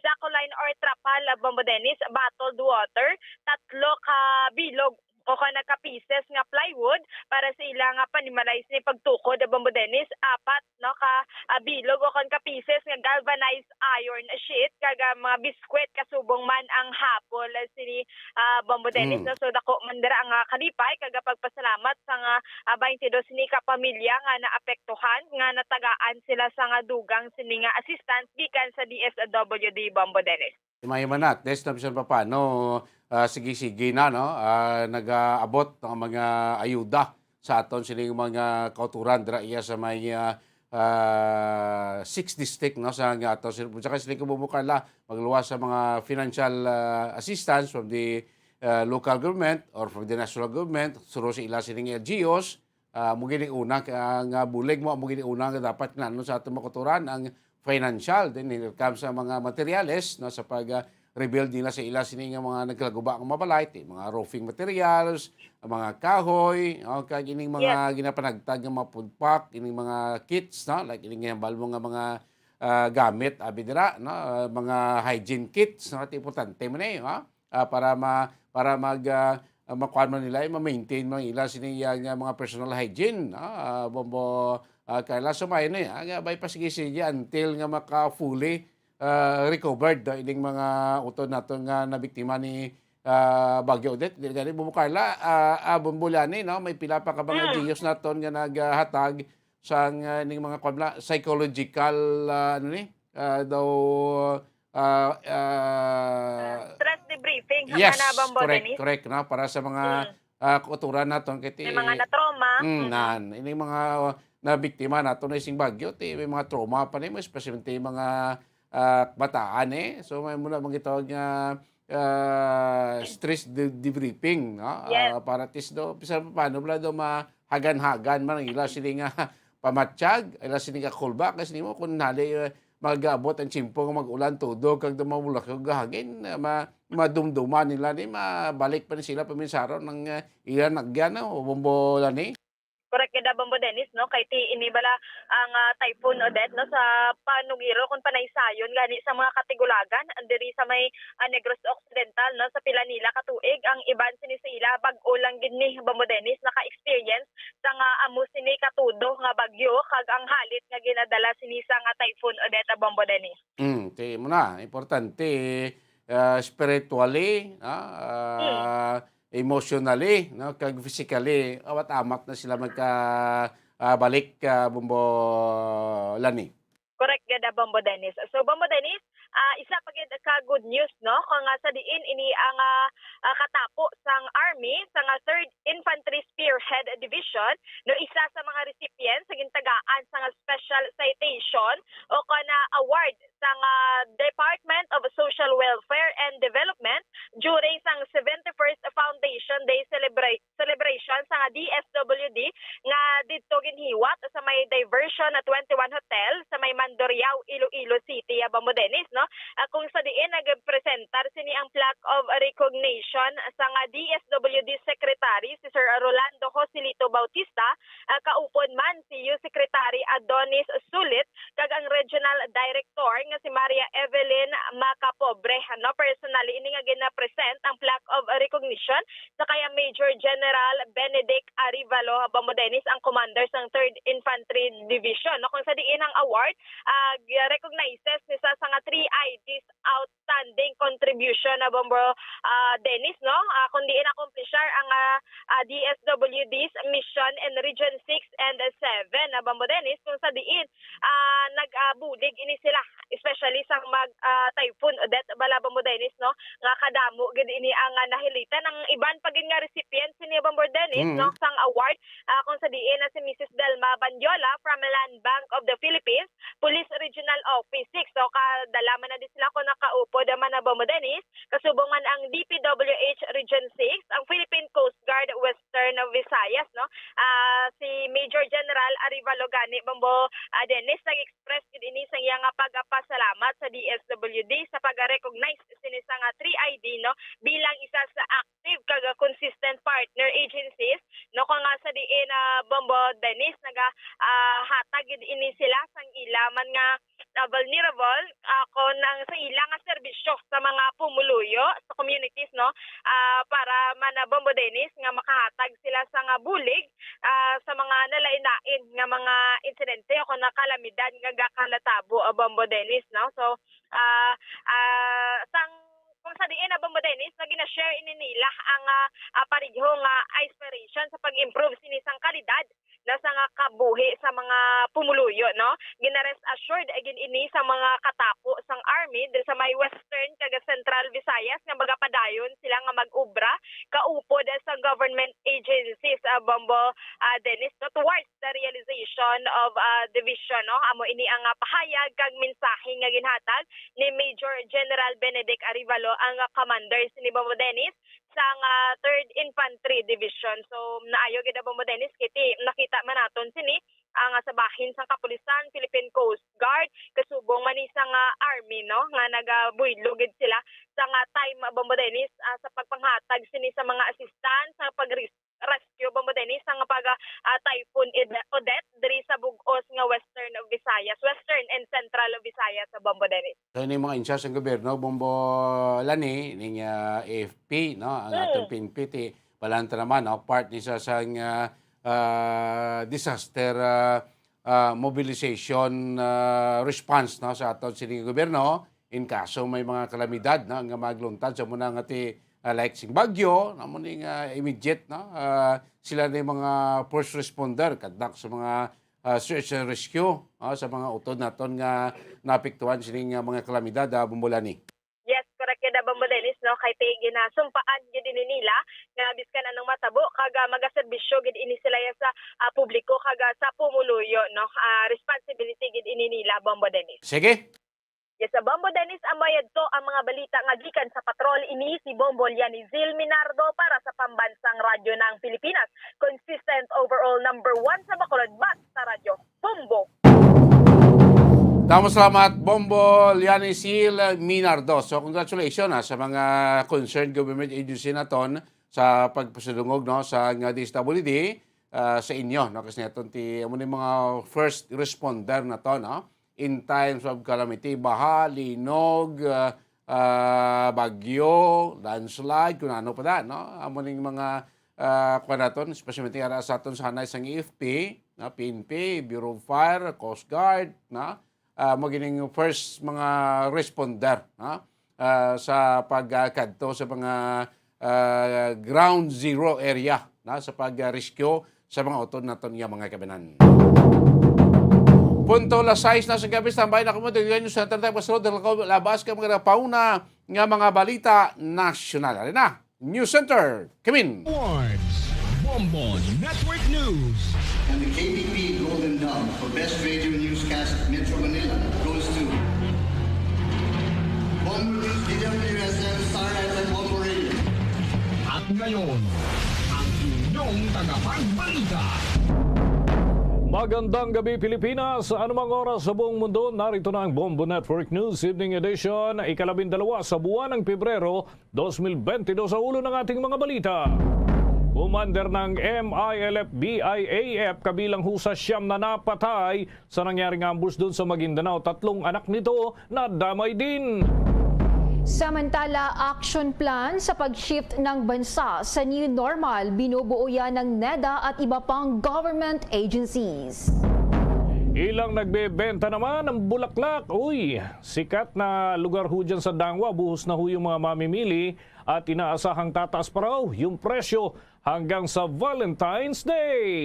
sakuline or trapal, ah, Bombo Dennis, bottled water, tatlo ka bilog o kon ka pieces nga plywood para sa ila nga panimalay sini pagtukod, ah, Bombo Dennis, apat, no, ka, ah, bilog o kon ka pieces nga galvanized iron sheet, kag, ah, mga biskwit kasubong man ang hapol, ah, sini, ah, Bombo Dennis, Mm. no? So, dako man dira ang, ah, kalipay kag, ah, pagpasalamat sa nga, ah, twenty-dos sini ka pamilya nga naapektuhan nga natagaan sila sa nga dugang sini nga assistance gikan sa D S W D, Bombo Dennis. May manat, des na bisan pa paano, ah, sige-sige na, no? Ah, nagaabot ang mga ayuda sa aton sining mga kauturan dira iya sa may, ah, ah, six district, no, sa nga ato. Sir, sa kasi ko bumukala, magluwas sa mga financial, ah, assistance from the, ah, local government or from the national government, suro sa ila sining L G Us, ah, mo gini una ka, nga bulig mo, mo gini una nga dapat kinahanglan sa aton mga kauturan ang financial, then when it comes sa mga materyales, no, sa pag, ah, rebuild nila sa ila sini nga mga nagkalaguba nga mga balay, ti, mga roofing materials, ang mga kahoy, o kag ining mga Yes. ginapanagtag nga mga food pack, ining mga kits, no, like ining hambal mo nga mga, ah, gamit abi dira, no, ah, mga hygiene kits, no, ti importante man eh, ha? Ah, para ma-, para mag, ah, ah, makuan man nila, eh, ma-maintain man ila sini iya nga mga personal hygiene, no? Ah, Bombo, ah, Carla, so may ni, ah, nga may pa sige sige until nga maka fully, ah, recovered, ah, ining mga utod naton nga nabiktima ni, ah, Bagyo Odette. Di gani, Bombo Carla, ah, ah, Bombo Liani, no? May pila pa ka mga Mm. L G Us naton nga naghatag sang, ah, ning mga kuan na, psychological, ah, ano ni? Ah, daw, ah, ah, Stress debriefing, yes, na, Bombo correct, Dennis? Correct, no? Para sa mga, Mm. ah, kauturan naton kay ti-, May mga na-trauma. Mm, Mm. nan. Ini mga nabiktima nato na sing bagyo, ti may mga trauma pa nimo, especially ti mga, ah, bataan eh. So may muna mga gitawag nga, ah, stress de-, debriefing, no? Yes. Ah, para at least do, bisan pa paano wala do mahagan-hagan man ang ila sini nga pamatyag, ila sini nga kulba, kasi nimo kung nali, eh, mag-abot ang tiyempo nga mag-ulan todo kag dumamulak ang hangin, eh, ma-, madumduman nila ni mabalik pa ni sila paminsaron ng, eh, ila nagyan, no? Bombo Liani. Correct gid, Bombo Dennis, no? Kay ti ini bala ang, ah, Typhoon Odette, no, sa panugiro kung panaysayon gani sa mga katigulagan diri sa may, ah, Negros Occidental, no, sa pila nila ka tuig, ang iban sini sa ila bag-o lang gid ni, Bombo Dennis, naka-experience sa nga amo sini ka todo nga bagyo kag ang halit nga ginadala sini sa nga Typhoon Odette, Bombo Dennis. Mm, ti mo na, importante, ah, spiritually, ah, ah, Mm. emotionally, no, kag physically, awat amat na sila magka, ah, balik, ah, Bombo Liani. Correct gid, ah, Bombo Dennis. So, Bombo Dennis, ah, isa pa gid ka good news, no, kung nga sa diin ini ang, ah, ah, katapo sang Army sa nga Third Infantry Spearhead Division, no, isa sa mga recipients sa gintagaan sa nga special citation o kon, ah, award sa nga Department of Social Welfare and Development during sang seventy-first Foundation Day celebra-, celebration sa nga D S W D nga didto ginhiwat sa may Diversion na twenty Iloilo City, ah, Bombo Dennis, no? Ah, kung sa diin nagpresentar sini ang plaque of recognition sa nga D S W D Secretary, si Sir Rolando Joselito Bautista, ah, kaupod man si U Secretary Adonis Sulit, kag ang Regional Director nga si Maria Evelyn Macapobre, no? Personally, ini nga gina-present ang plaque of recognition sa kaya Major General Benedict Arivalo, Bombo Dennis, ang commander sang Third Infantry Division, no? Kung sa diin ang award, ah, recognizes ni sa, sa nga three I Ds outstanding contribution, na Bombo, ah, Dennis, no? Ah, kung diin akomplishar ang, ah, ah, D S W D's mission in Region six and seven, na Bombo Dennis, kung sa diin, ah, nag, ah, bulig ini sila, especially sang mag, ah, Typhoon Odette bala, Bombo Dennis, no? Nga kadamo gid ini ang, ah, nahilitan. Ang iban pa gid nga recipients sini, Bombo Dennis, Mm. no, sang award, ah, kung sa diin na si Missus Delma Bandiola from Land Bank of the Philippines, Police Regional Office six. So, kadala man na di sila kung nakaupod man na, Bombo Dennis, kasubong man ang D P W H Region six, ang Philippine Coast Guard Western Visayas, no? Ah, si Major General Arivalo gani, Bombo, ah, Dennis, nag-express gid ini sa iya nga pagpasalamat sa D S W D sa pag-recognize sini sa nga three I D, no, bilang isa sa active kag consistent partner agencies, no, kung nga sa diin, ah, Bombo Dennis, naga, ah, hatag gid ini sila sang ila man nga, ah, vulnerable, ah, kon ang sa ila nga serbisyo sa mga pumuluyo sa communities, no, ah, para man, ah, Bombo Dennis, nga makahatag sila sa nga bulig, ah, sa mga nalain-lain nga mga insidente o kon nga kalamidad nga gakanatabo, ah, Bombo Dennis, no. So, ah, ah, sang kung sa diin na, Bombo Dennis, nga gina-share ini nila ang, ah, ah, pareho nga aspiration sa pag-improve sini sang kalidad na sa nga kabuhi sa mga pumuluyo, no? Gina-rest assured gid ini sa mga katapo sang Army diri sa may Western kag Central Visayas nga magapadayon sila nga mag-obra kaupod sa government agencies, ah, Bombo, ah, Dennis, no, towards the realization of, ah, the vision, no? Amo ini ang, ah, pahayag kag mensahe nga ginhatag ni Major General Benedict Arivalo, ang, ah, commander sini, Bombo Dennis, sang, ah, Third Infantry Division. So, naayo gid, Bombo Dennis, kay nakita man naton sini, ang, ah, sa bahin sang kapulisan, Philippine Coast Guard, kasubong man ni sang, ah, Army, no, nga nagabuylo gid sila sa nga time, ah, Bombo Dennis, ah, sa pagpanghatag sini sa mga assistance, sa pag-, rescue, Bombo Dennis, ang pag, ah, Typhoon Ed-, Odette diri sa bug-os nga Western Visayas, Western and Central Visayas, Bombo Dennis. So, ini mga insyas sang gobyerno, Bombo Lani, ning, ah, A F P, no, ang Mm. aton P N P, ti, balanta naman, no, part ni sa sang, ah, ah, disaster, ah, ah, mobilization, ah, response, no, sa aton sining gobyerno in kaso may mga kalamidad, no, nga magluntad sa muna nga ti, ah, like sing bagyo, no, mo ni nga immediate, no, ah, sila ni mga first responder, kadnak sa mga, ah, search and rescue, ah, sa mga utod naton nga naapektuhan sining, ah, mga kalamidad, ah, Bombo Lani. Yes, correct gid, Bombo Dennis, no? Kay ti ginasumpaan gid ini nila nga biskan anong matabo, kag, ah, magaserbisyo gid ini sila ya sa, ah, publiko kag, ah, sa pumuluyo, no? Ah, responsibility gid ini nila, Bombo Dennis. Sige. Yes, sa Bombo Dennis, amo yadto ang mga balita nga gikan sa patrol. Ini si Bombo Lianizil Minardo para sa Pambansang Radyo ng Pilipinas. Consistent overall number one sa Bacolod, basta radyo. Bombo. Damo salamat, Bombo Lianizil Minardo. So, congratulations, ha, sa mga concerned government agency naton sa pagpasidungog, no, sa nga D S W D, ah, sa inyo, no, kasi naton ti, amo ni mga first responder naton, no, in times of calamity, baha, linog, ah, ah, bagyo, landslide, kung ano pa da, no? Amo ning mga, ah, kuwan naton, especially ara sa aton sa hanay sang A F P, no? P N P, Bureau of Fire, Coast Guard, no? Ah, mo gining first mga responder, no? Ah, sa pagkadto sa mga, ah, ground zero area, no? Sa pag-rescue sa mga utod naton nga mga kabanan. Punto las sais na sa gabi, standby na kamo, Diligan News Center, tayo pasulod, labas ka mga pauna nga mga balita nasyonal. Ari na, News Center, Kimin. Awards, Bombo Network News. And the K B P Golden Dove for Best Radio Newscast Metro Manila goes to Bombo News, D W S M, Star F M, Bombo Radio. At ngayon, ang inyong tagapagbalita. Magandang gabi, Pilipinas. Anumang oras sa buong mundo, narito na ang Bombo Network News Evening Edition, ikalabindalawa sa buwan ng Pebrero, dos mil bentidós. Sa ulo ng ating mga balita, commander ng M I L F B I A F kabilang ho sa siyam na napatay sa nangyaring ambush doon sa Maguindanao. Tatlong anak nito nadamay din. Samantala, action plan sa pag-shift ng bansa sa new normal binubuo yan ng neda at iba pang government agencies. Ilang nagbebenta naman ng bulaklak. Uy, sikat na lugar ho dyan sa Dangwa. Buhos na ho yung mga mamimili at inaasahang tataas pa raw yung presyo hanggang sa Valentine's Day.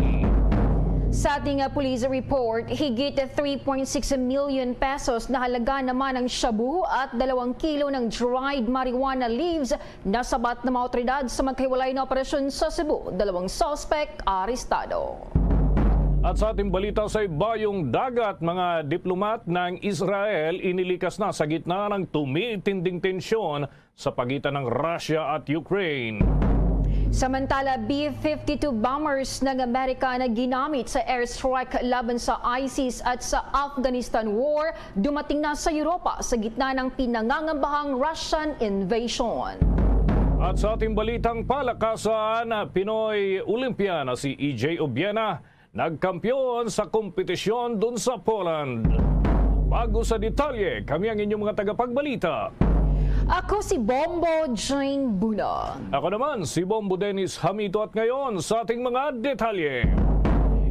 Sa ating, ah, police report, higit three point six million pesos na halaga naman ang shabu at dalawang kilo ng dried marijuana leaves nasabat ng mga awtoridad sa magkahiwalay na operasyon sa Cebu. Dalawang suspek arestado. At sa ating balita sa ibayong dagat, mga diplomat ng Israel inilikas na sa gitna ng tumitinding tensyon sa pagitan ng Russia at Ukraine. Samantala, B fifty-two bombers ng Amerika na ginamit sa airstrike laban sa ISIS at sa Afghanistan war dumating na sa Europa sa gitna ng pinangangambahang Russian invasion. At sa ating balitang palakasan, Pinoy Olympian na si E J Obiena nagkampiyon sa kompetisyon dun sa Poland. Bago sa detalye, kami ang inyong mga tagapagbalita. Ako si Bombo Jane Buna. Ako naman, si Bombo Dennis Hamito, at ngayon sa ating mga detalye.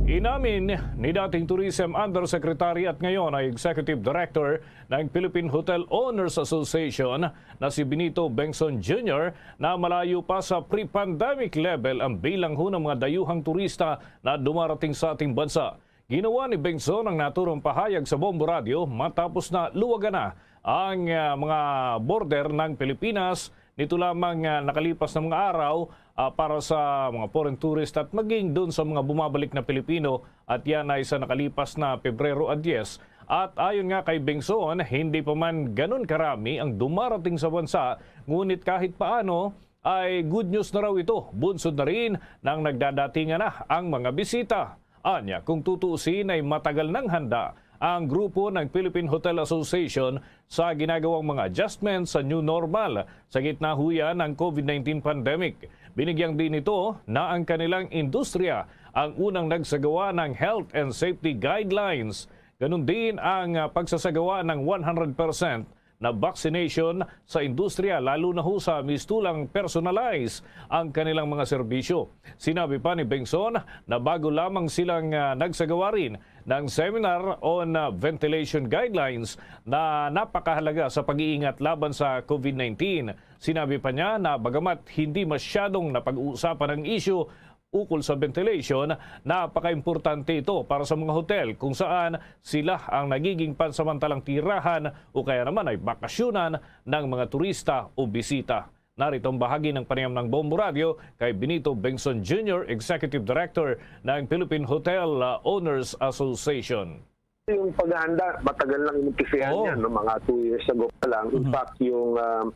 Inamin ni dating Tourism Undersecretary at ngayon ay Executive Director ng Philippine Hotel Owners Association na si Benito Bengson Junior na malayo pa sa pre-pandemic level ang bilang ho ng mga dayuhang turista na dumarating sa ating bansa. Ginawa ni Bengson ang naturang pahayag sa Bombo Radio matapos na luwagan na ang, ah, mga border ng Pilipinas nito lamang, ah, nakalipas na mga araw, ah, para sa mga foreign tourist at maging dun sa mga bumabalik na Pilipino, at yan ay sa nakalipas na Pebrero a diyes. At ayon nga kay Bengson, hindi pa man ganun karami ang dumarating sa bansa, ngunit kahit paano ay good news na raw ito. Bunsod na rin nang nagdadatingan na ang mga bisita. Anya, kung tutuusin ay matagal nang handa ang grupo ng Philippine Hotel Association sa ginagawang mga adjustment sa new normal sa gitna ho yan ng COVID nineteen pandemic. Binigyang diin ito na ang kanilang industriya ang unang nagsagawa ng health and safety guidelines. Ganun din ang, ah, pagsasagawa ng one hundred percent na vaccination sa industriya, lalo na ho sa mistulang personalize ang kanilang mga serbisyo. Sinabi pa ni Bengson na bago lamang silang, ah, nagsagawa rin ng seminar on, ah, ventilation guidelines na napakahalaga sa pag-iingat laban sa COVID nineteen. Sinabi pa niya na bagamat hindi masyadong napag-uusapan ang isyu ukol sa ventilation, napakaimportante ito para sa mga hotel kung saan sila ang nagiging pansamantalang tirahan o kaya naman ay bakasyunan ng mga turista o bisita. Narito ang bahagi ng panayam ng Bombo Radio kay Benito Bengson Junior, Executive Director ng Philippine Hotel, uh, Owners Association. Yung paghahanda, matagal lang inumpisahan Oo. yan, no? Mga two years ago pa lang. In Mhm. fact, yung, um,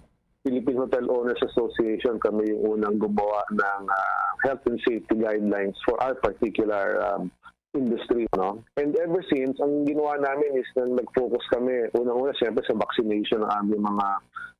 Philippine Hotel Owners Association, kami yung unang gumawa ng, ah, health and safety guidelines for our particular, um, industry, no? And ever since, ang ginawa namin is na nag-focus kami, unang-una, siyempre, sa vaccination ng aming mga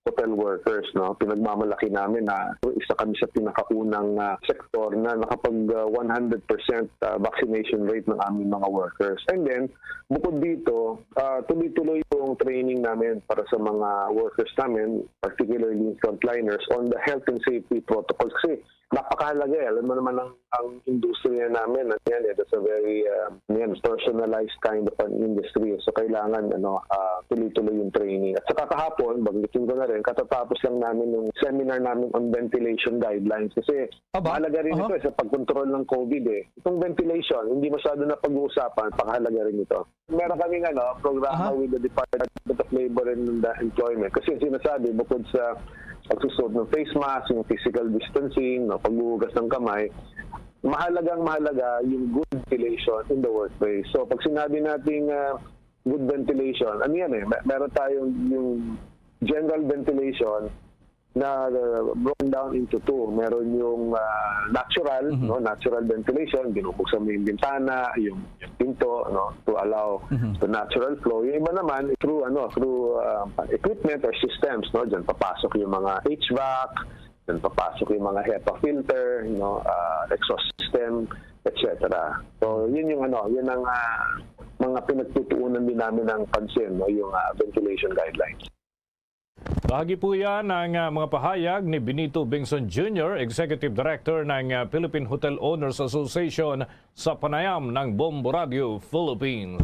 hotel workers, no? Pinagmamalaki namin na isa kami sa pinakaunang, ah, sektor na nakapag, ah, one hundred percent, ah, vaccination rate ng aming mga workers. And then, bukod dito, ah, tuloy-tuloy yung training namin para sa mga workers namin, particularly yung frontliners, on the health and safety protocols. Kasi napakahalaga eh. Alam mo naman ang, ang industriya namin, ano yan eh, that's a very, ah, ano yan, personalized kind of an industry. So, kailangan, ano, ah, tuloy-tuloy yung training. At saka kahapon, banggitin ko na rin, katatapos lang namin yung seminar namin on ventilation guidelines. Kasi Aba? mahalaga rin Aha. ito eh, sa pagkontrol ng COVID eh. Itong ventilation, hindi masyado na pag-uusapan, pakahalaga rin ito. Meron kaming, ano, programa Aha. with the Department of Labor and Employment. Kasi yung sinasabi, bukod sa pagsusuot ng face mask, yung physical distancing, no, paghuhugas ng kamay, mahalagang mahalaga yung good ventilation in the workplace. So, pag sinabi nating, ah, good ventilation, ano yan eh? Mer-, meron tayong yung general ventilation, na uh, broken down into two. Meron yung uh, natural, Mhm. no, natural ventilation, binubuksan mo yung bintana, yung, yung pinto, no, to allow Mhm. the natural flow. Yung iba naman through ano, through uh, equipment or systems, no, diyan papasok yung mga H vac, diyan papasok yung mga HEPA filter, no, uh, exhaust system, et cetera. So, yun yung ano, yun ang uh, mga pinagtutuunan din namin ng pansin, no, yung uh, ventilation guidelines. Bahagi po yan ng ah, mga pahayag ni Benito Bingson Junior, Executive Director ng ah, Philippine Hotel Owners Association sa panayam ng Bombo Radio Philippines.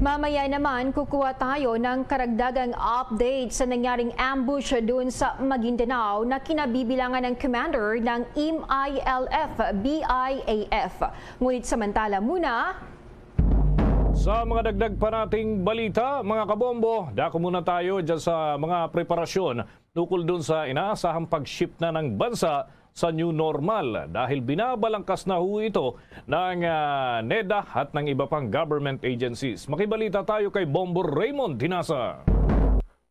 Mamaya naman, kukuha tayo ng karagdagang update sa nangyaring ambush doon sa Maguindanao na kinabibilangan ng commander ng M I L F B I A F. Ngunit samantala muna, Sa mga dagdag pa nating balita, mga kabombo, dako muna tayo dyan sa mga preparasyon ukol dun sa inaasahang pag-shift na ng bansa sa new normal dahil binabalangkas na ho ito ng ah, NEDA at ng iba pang government agencies. Makibalita tayo kay Bombo Raymond Dinasa.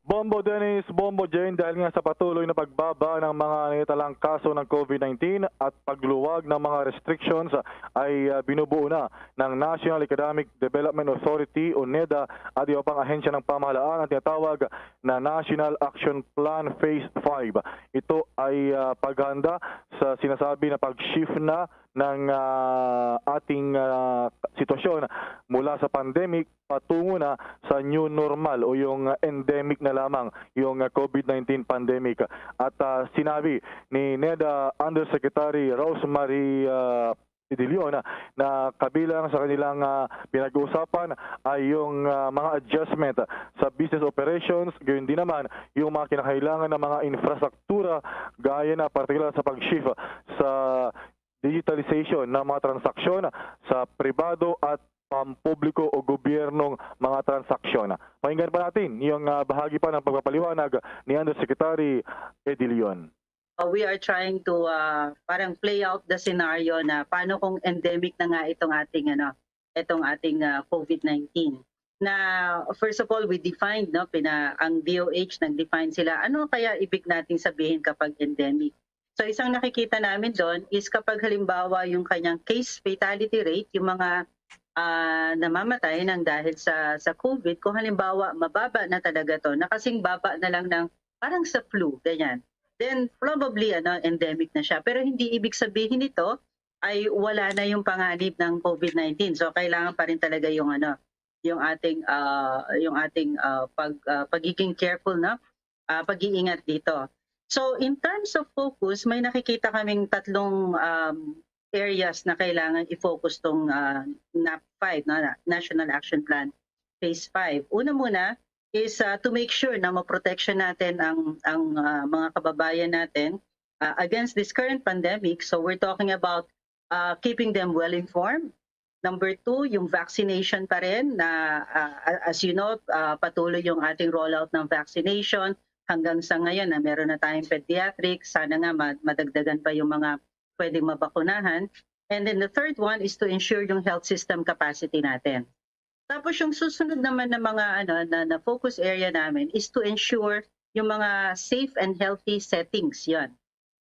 Bombo Dennis, Bombo Jane, dahil nga sa patuloy na pagbaba ng mga naitalang kaso ng COVID nineteen at pagluwag ng mga restrictions ay ah, binubuo na ng National Economic Development Authority o NEDA at iba pang ahensya ng pamahalaan ang tinatawag na National Action Plan Phase five. Ito ay ah, paghanda sa sinasabi na pag-shift na ng ah, ating ah, sitwasyon mula sa pandemic patungo na sa new normal o yung ah, endemic na lamang yung ah, COVID nineteen pandemic. At ah, sinabi ni NEDA Undersecretary Rosemary ah, Idilion na kabilang sa kanilang ah, pinag-uusapan ay yung ah, mga adjustment sa business operations, gayon din naman yung mga kinakailangan ng mga infrastruktura gaya na partikular sa pag-shift sa digitalization ng mga transaksyon sa pribado at pampubliko o gobyernong mga transaksyon. Pakinggan pa natin yung ah, bahagi pa ng pagpapaliwanag ni Undersecretary Edilion. Uh, we are trying to uh, parang play out the scenario na paano kung endemic na nga itong ating ano, itong ating uh, COVID nineteen. Na first of all, we defined, no, pina ang D O H nag-define sila, ano kaya ibig nating sabihin kapag endemic. So isang nakikita namin doon is kapag halimbawa yung kanyang case fatality rate, yung mga uh, namamatay nang dahil sa sa COVID, kung halimbawa mababa na talaga to, na kasing baba na lang ng parang sa flu, ganyan. Then probably ano, endemic na siya. Pero hindi ibig sabihin nito ay wala na yung panganib ng COVID nineteen. So kailangan pa rin talaga yung ano, yung ating uh, yung ating uh, pag uh, pagiging careful, no? Uh, pag-iingat dito. So in terms of focus, may nakikita kaming tatlong um, areas na kailangan i-focus tong uh, NAP five, no? National Action Plan Phase five. Una muna is uh, to make sure na ma-protection natin ang ang uh, mga kababayan natin uh, against this current pandemic. So we're talking about uh, keeping them well informed. Number two, yung vaccination pa rin na uh, as you know, uh, patuloy yung ating rollout ng vaccination. Hanggang sa ngayon na meron na tayong pediatric, sana nga madagdagan pa yung mga pwedeng mabakunahan. And then the third one is to ensure yung health system capacity natin. Tapos yung susunod naman na mga ano na, na focus area namin is to ensure yung mga safe and healthy settings yon.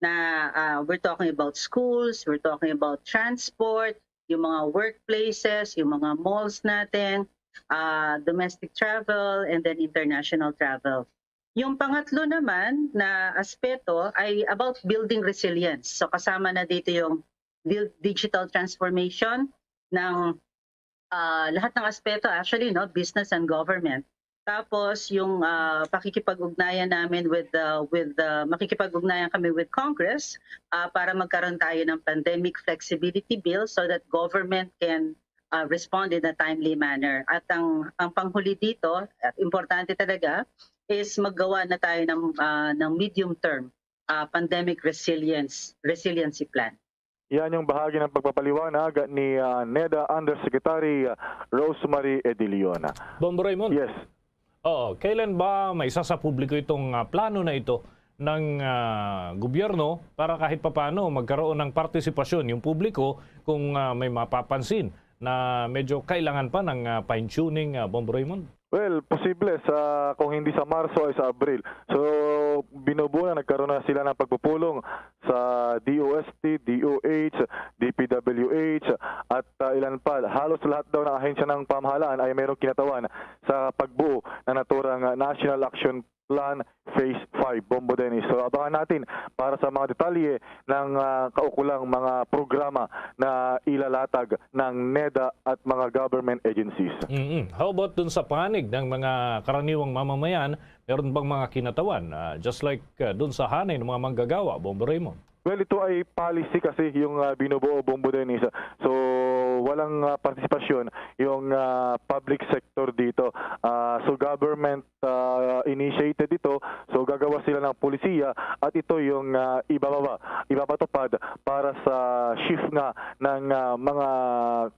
Na uh, we're talking about schools, we're talking about transport, yung mga workplaces, yung mga malls natin, uh, domestic travel, and then international travel. Yung pangatlo naman na aspeto ay about building resilience. So kasama na dito yung digital transformation ng uh, lahat ng aspeto actually, no, business and government. Tapos yung uh, pakikipag-ugnayan namin with uh, with uh, makikipag-ugnayan kami with Congress uh, para magkaroon tayo ng pandemic flexibility bill so that government can uh, respond in a timely manner. At ang ang panghuli dito, importante talaga, is maggawa na tayo ng uh, ng medium term uh, pandemic resilience resiliency plan. Yan yung bahagi ng pagpapaliwanag ni uh, NEDA Undersecretary Rosemary Edilion. Bombo Raymond. Yes. Oo, kailan ba maisa sa publiko itong uh, plano na ito ng uh, gobyerno para kahit papano magkaroon ng partisipasyon yung publiko kung uh, may mapapansin na medyo kailangan pa ng uh, fine-tuning, uh, Bombo Raymond? Well, posible sa kung hindi sa Marso ay sa Abril. So Binubuo na nagkaroon na sila ng pagpupulong sa D O S T, D O H, D P W H, at, ah, ilan pa. Halos lahat daw ng ahensya ng pamahalaan ay mayroong kinatawan sa pagbuo ng naturang, ah, National Action Plan Phase five, Bombo Dennis. So, abangan natin para sa mga detalye ng, ah, kaukulang mga programa na ilalatag ng neda at mga government agencies. Mm-mm. How about dun sa panig ng mga karaniwang mamamayan? Meron bang mga kinatawan, ah, just like, ah, dun sa hanay ng mga manggagawa, Bombo Raymond? Well, ito ay policy kasi yung, ah, binubuo, Bombo Dennis. So, walang, ah, partisipasyon yung, ah, public sector dito. Ah, so, government, ah, initiated ito. So, gagawa sila ng polisiya at ito yung, ah, ibababa, ipapatupad para sa shift nga ng, ah, mga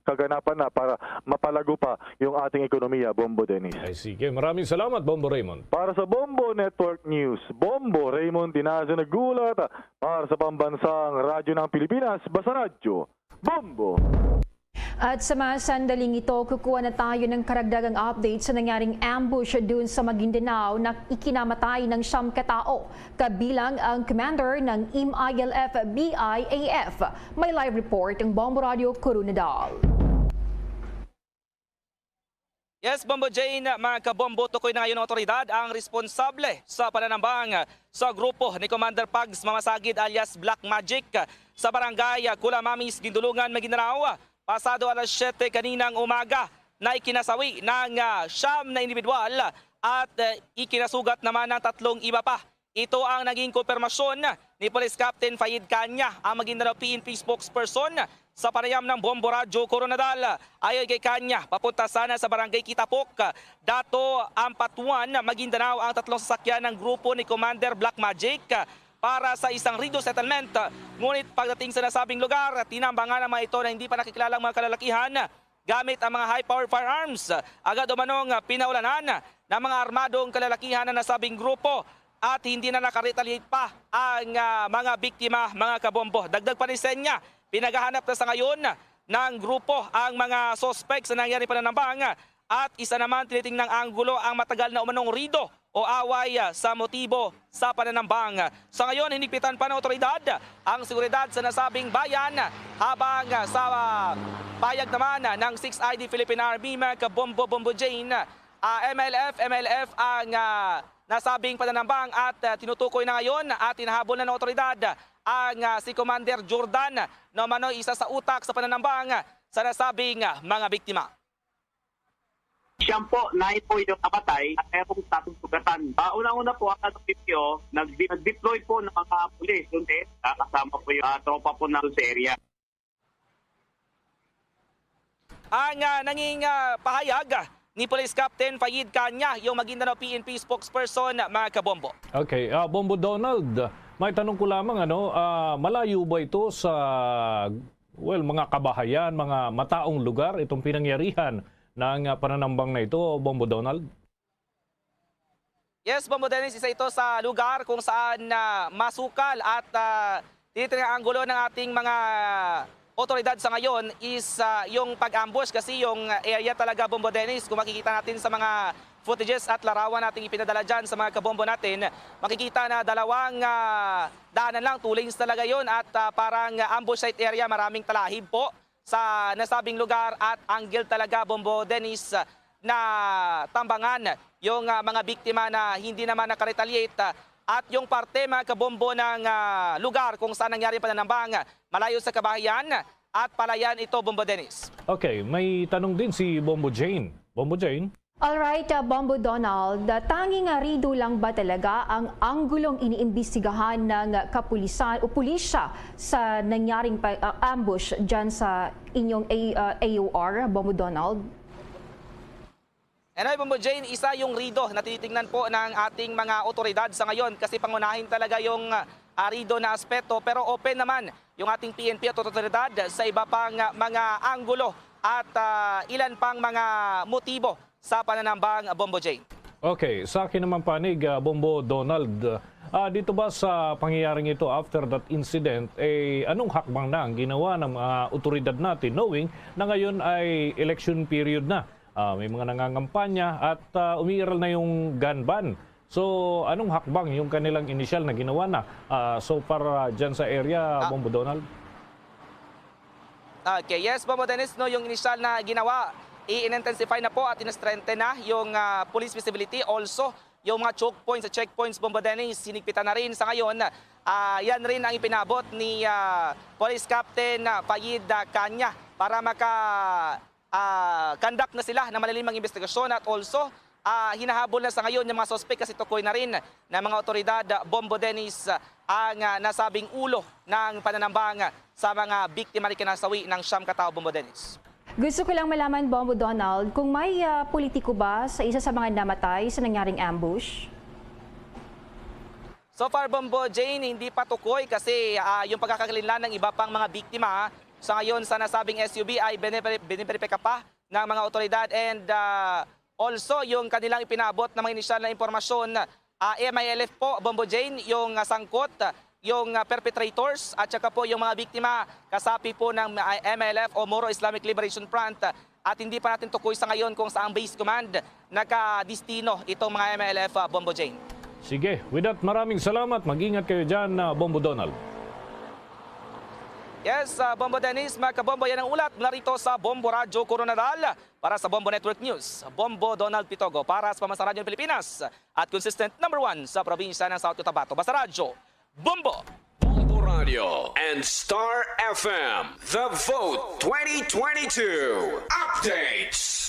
kaganapan na para mapalago pa yung ating ekonomiya, Bombo Dennis. Ay, sige. Maraming salamat, Bombo Raymond. Para sa Bombo Network News, Bombo Raymond Dinazo naghulat para sa Pambansang Radyo ng Pilipinas, Basta Radyo, Bombo. At sa mga sandaling ito, kukuha na tayo ng karagdagang update sa nangyaring ambush dun sa Maguindanao na ikinamatay ng siyam ka tao, kabilang ang commander ng M I L F B I A F. May live report ang Bombo Radio Coronadal. Yes, Bombo Jane, mga kabombo, tukoy na ngayon ng otoridad ang responsable sa pananambang sa grupo ni Commander Pags Mamasagid alias Black Magic sa barangay Culamamis, Guindulungan, Maguindanao, pasado alas siyete kaninang umaga na ikinasawi ng, ah, siyam na individual at, ah, ikinasugat naman ng tatlong iba pa. Ito ang naging kumpirmasyon ni Police Captain Fayed Caña, ang Maguindanao P N P spokesperson, sa panayam ng Bombo Radyo Coronadal. Ayon kay Caña, papunta sana sa Barangay Kitapok, Dato, Ampatuan, Maguindanao ang tatlong sasakyan ng grupo ni Commander Black Magic para sa isang Rido settlement. Ngunit pagdating sa nasabing lugar, tinambangan ng mga ito na hindi pa nakikilalang mga kalalakihan gamit ang mga high-power firearms. Agad umanong pinaulanan ng mga armadong kalalakihan ang nasabing grupo at hindi na nakaretaliate pa ang, ah, mga biktima, mga kabombo. Dagdag pa ni Senya, pinaghahanap na sa ngayon ng grupo ang mga suspect sa nangyari pananambang at isa naman tinitingnang anggulo ang matagal na umanong rido o away, ah, sa motibo sa pananambang. Sa ngayon, hinigpitan pa ng otoridad ang seguridad sa nasabing bayan, habang, ah, sa, ah, payag naman ng six I D Philippine Army, mga kabombo, Bombo Jane, ah, M L F, M L F ang, ah, nasabing pananambang at, ah, tinutukoy na ngayon at hinahabol na ng otoridad ang, ah, si Commander Jordan na umano'y isa sa utak sa pananambang sa nasabing, ah, mga biktima. Siyam po, nine po yung namatay at merong tatlong sugatan. Ah, unang-una po, ang P P O, nag-, nag-deploy po ng mga pulis doon, eh, ah, kasama po yung, ah, tropa po na doon sa area. Ang, ah, nanging, ah, pahayag ni Police Captain Fayed Caña, yung Maguindanao P N P spokesperson, mga kabombo. Okay, ah, Bombo Donald, may tanong ko lamang, ano, ah, malayo ba ito sa, well, mga kabahayan, mga mataong lugar, itong pinangyarihan ng, ah, pananambang na ito, Bombo Donald? Yes, Bombo Dennis, isa ito sa lugar kung saan, ah, masukal at, ah, tinitingnan ang anggulo ng ating mga otoridad sa ngayon is, ah, yung pag-ambush, kasi yung area talaga, Bombo Dennis, kung makikita natin sa mga footages at larawan nating ipinadala dyan sa mga kabombo natin, makikita na dalawang, ah, daanan lang, two lanes talaga yon at, ah, parang, ah, ambush site area, maraming talahib po sa nasabing lugar at angle talaga, Bombo Dennis, na tambangan yung, ah, mga biktima na hindi naman nakaretaliate, ah, at yung parte, mga kabombo, ng, ah, lugar kung saan nangyari ang pananambang, malayo sa kabahayan at palayan ito, Bombo Dennis. Okay, may tanong din si Bombo Jane. Bombo Jane? Alright, ah, Bombo Donald, ah, tanging, ah, rido lang ba talaga ang anggulong iniimbestigahan ng kapulisan o pulisya sa nangyaring pa-, ah, ambush dyan sa inyong A-, ah, A O R, Bombo Donald? Anyway, Bombo Jane, isa yung rido na tinitingnan po ng ating mga otoridad sa ngayon kasi pangunahin talaga yung, ah, rido na aspeto, pero open naman yung ating P N P at otoridad sa iba pang, ah, mga anggulo at, ah, ilan pang mga motibo sa pananambang, Bombo Jane. Okay, sa akin naman panig, ah, Bombo Donald, ah, dito ba sa pangyayaring ito, after that incident, eh, anong hakbang na ang ginawa ng mga otoridad natin, knowing na ngayon ay election period na? Ah, may mga nangangampanya at, ah, umiiral na yung gun ban. So, anong hakbang yung kanilang inisyal na ginawa na, ah, so far, ah, dyan sa area, Ah. Bombo Donald? Okay, yes, Bombo Dennis, no, yung inisyal na ginawa, i-intensify na po at in-strengthen na yung, ah, police visibility. Also, yung mga choke points at checkpoints, Bombo Dennis, sinigpitan na rin sa ngayon. Ah, yan rin ang ipinabot ni, ah, Police Captain, ah, Fayed, ah, Caña para maka, ah, conduct na sila ng malalimang investigasyon at also, ah, hinahabol na sa ngayon yung mga suspek kasi tukoy na rin ng mga otoridad, ah, Bombo Dennis, ah, ang, ah, nasabing ulo ng pananambang sa mga biktima ni kinasawi ng siyam ka tawo, Bombo Dennis. Gusto ko lang malaman, Bombo Donald, kung may, ah, politiko ba sa isa sa mga namatay sa nangyaring ambush? So far, Bombo Jane, hindi pa tukoy kasi, ah, yung pagkakakilanlan ng iba pang mga biktima sa ngayon sa nasabing S U V ay biniberi-, biniberipika pa ng mga otoridad and, ah, also yung kanilang ipinabot na mga inisyal na impormasyon, ah, M I L F po, Bombo Jane, yung, ah, sangkot, yung, ah, perpetrators at saka po yung mga biktima kasapi po ng, ah, M I L F o Moro Islamic Liberation Front, ah, at hindi pa natin tukoy sa ngayon kung saang base command nakadistino itong mga M I L F, ah, Bombo Jane. Sige, with that, maraming salamat. Mag-ingat kayo dyan, ah, Bombo Donald. Yes, ah, Bombo Dennis, mga kabombo, yan ang ulat mula rito sa Bombo Radyo Koronadal. Para sa Bombo Network News, Bombo Donald Pitogo para sa Pamasaran Radyo ng Pilipinas at consistent number one sa probinsya ng South Cotabato. Basta Radyo, Bombo! Bombo Radio and Star F M, The Vote twenty twenty-two Updates.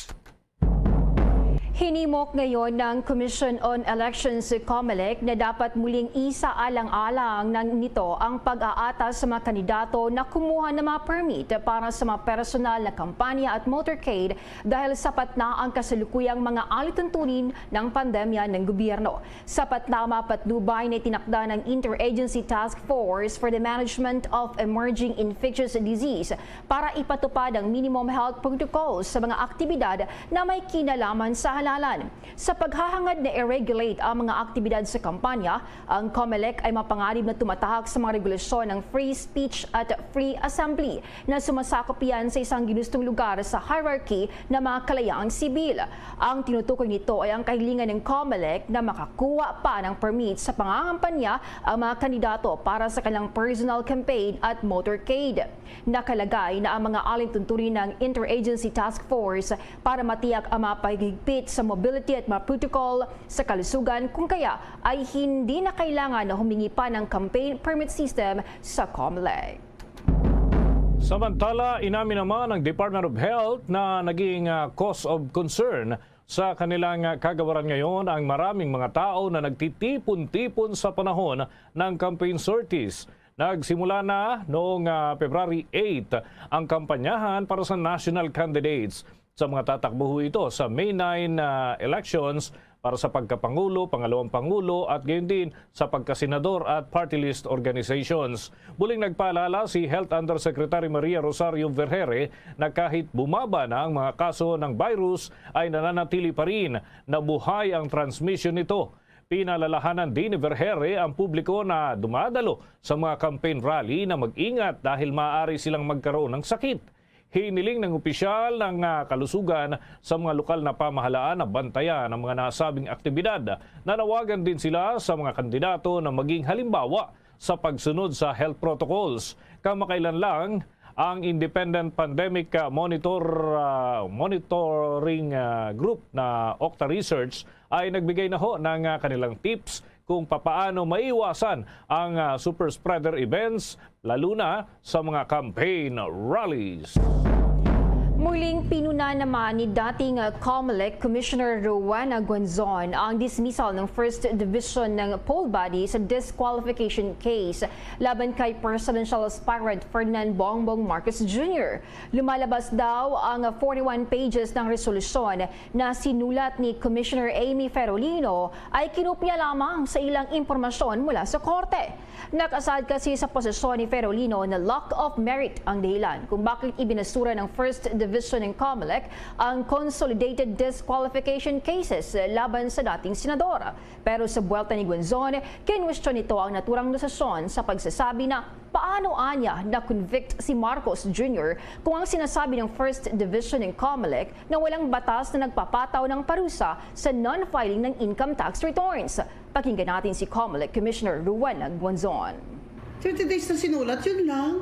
Hinimok ngayon ng Commission on Elections, COMELEC, na dapat muling isaalang-alang ng nito ang pag-aatas sa mga kandidato na kumuha ng mga permit para sa mga personal na kampanya at motorcade dahil sapat na ang kasalukuyang mga alituntunin ng pandemya ng gobyerno. Sapat na ang mga patnubay na itinakda ng Interagency Task Force for the Management of Emerging Infectious Disease para ipatupad ang minimum health protocols sa mga aktibidad na may kinalaman sa halalan. Sa paghahangad na i-regulate ang mga aktibidad sa kampanya, ang COMELEC ay mapanganib na tumatahak sa mga regulasyon ng free speech at free assembly na sumasakop yan sa isang ginustong lugar sa hierarchy ng mga kalayaan sibil. Ang tinutukoy nito ay ang kahilingan ng COMELEC na makakuha pa ng permit sa pangangampanya ang mga kandidato para sa kanilang personal campaign at motorcade. Nakalagay na ang mga alituntunin ng Interagency Task Force para matiyak ang mga paghigpit sa mobility at mga protocol sa kalusugan, kung kaya ay hindi na kailangan na humingi pa ng campaign permit system sa COMELEC. Samantala, inamin naman ng Department of Health na naging, ah, cause of concern sa kanilang, ah, kagawaran ngayon ang maraming mga tao na nagtitipon-tipon sa panahon ng campaign sorties. Nagsimula na noong, ah, February eight ang kampanyahan para sa national candidates. Sa mga tatakbo ho ito sa May nine, ah, elections para sa pagkapangulo, pangalawang pangulo, at gayon din sa pagkasenador at party list organizations. Muling nagpaalala si Health Undersecretary Maria Rosario Vergeire na kahit bumaba na ang mga kaso ng virus, ay nananatili pa rin na buhay ang transmission nito. Pinalalahanan din ni Vergeire ang publiko na dumadalo sa mga campaign rally na mag-ingat dahil maaari silang magkaroon ng sakit. Hiniling ng opisyal ng, ah, kalusugan sa mga lokal na pamahalaan na bantayan ang mga nasabing aktibidad. Nanawagan din sila sa mga kandidato na maging halimbawa sa pagsunod sa health protocols. Kamakailan lang, ang Independent Pandemic, ah, Monitor, ah, Monitoring, ah, Group na Octa Research ay nagbigay na ho ng, ah, kanilang tips kung papaano maiwasan ang, ah, super spreader events, lalo na sa mga campaign rallies. Muling pinuna naman ni dating, ah, COMELEC Commissioner Rowena Guanzon ang dismissal ng First Division ng poll body sa disqualification case laban kay presidential aspirant Ferdinand Bongbong Marcos Junior. Lumalabas daw ang forty-one pages ng resolusyon na sinulat ni Commissioner Amy Ferolino ay kinopya lamang sa ilang impormasyon mula sa korte. Nakasaad kasi sa posisyon ni Ferolino na lack of merit ang dahilan kung bakit ibinasura ng First Division ng Comelec ang consolidated disqualification cases laban sa dating senador. Pero sa buwelta ni Guanzon, kinwestiyon nito ang naturang desisyon sa pagsasabi na paano anya na-convict si Marcos Junior kung ang sinasabi ng First Division ng Comelec na walang batas na nagpapataw ng parusa sa non-filing ng income tax returns. Pakinggan natin si Comelec Commissioner Rowena Guanzon. Thirty days na sinulat, yun lang.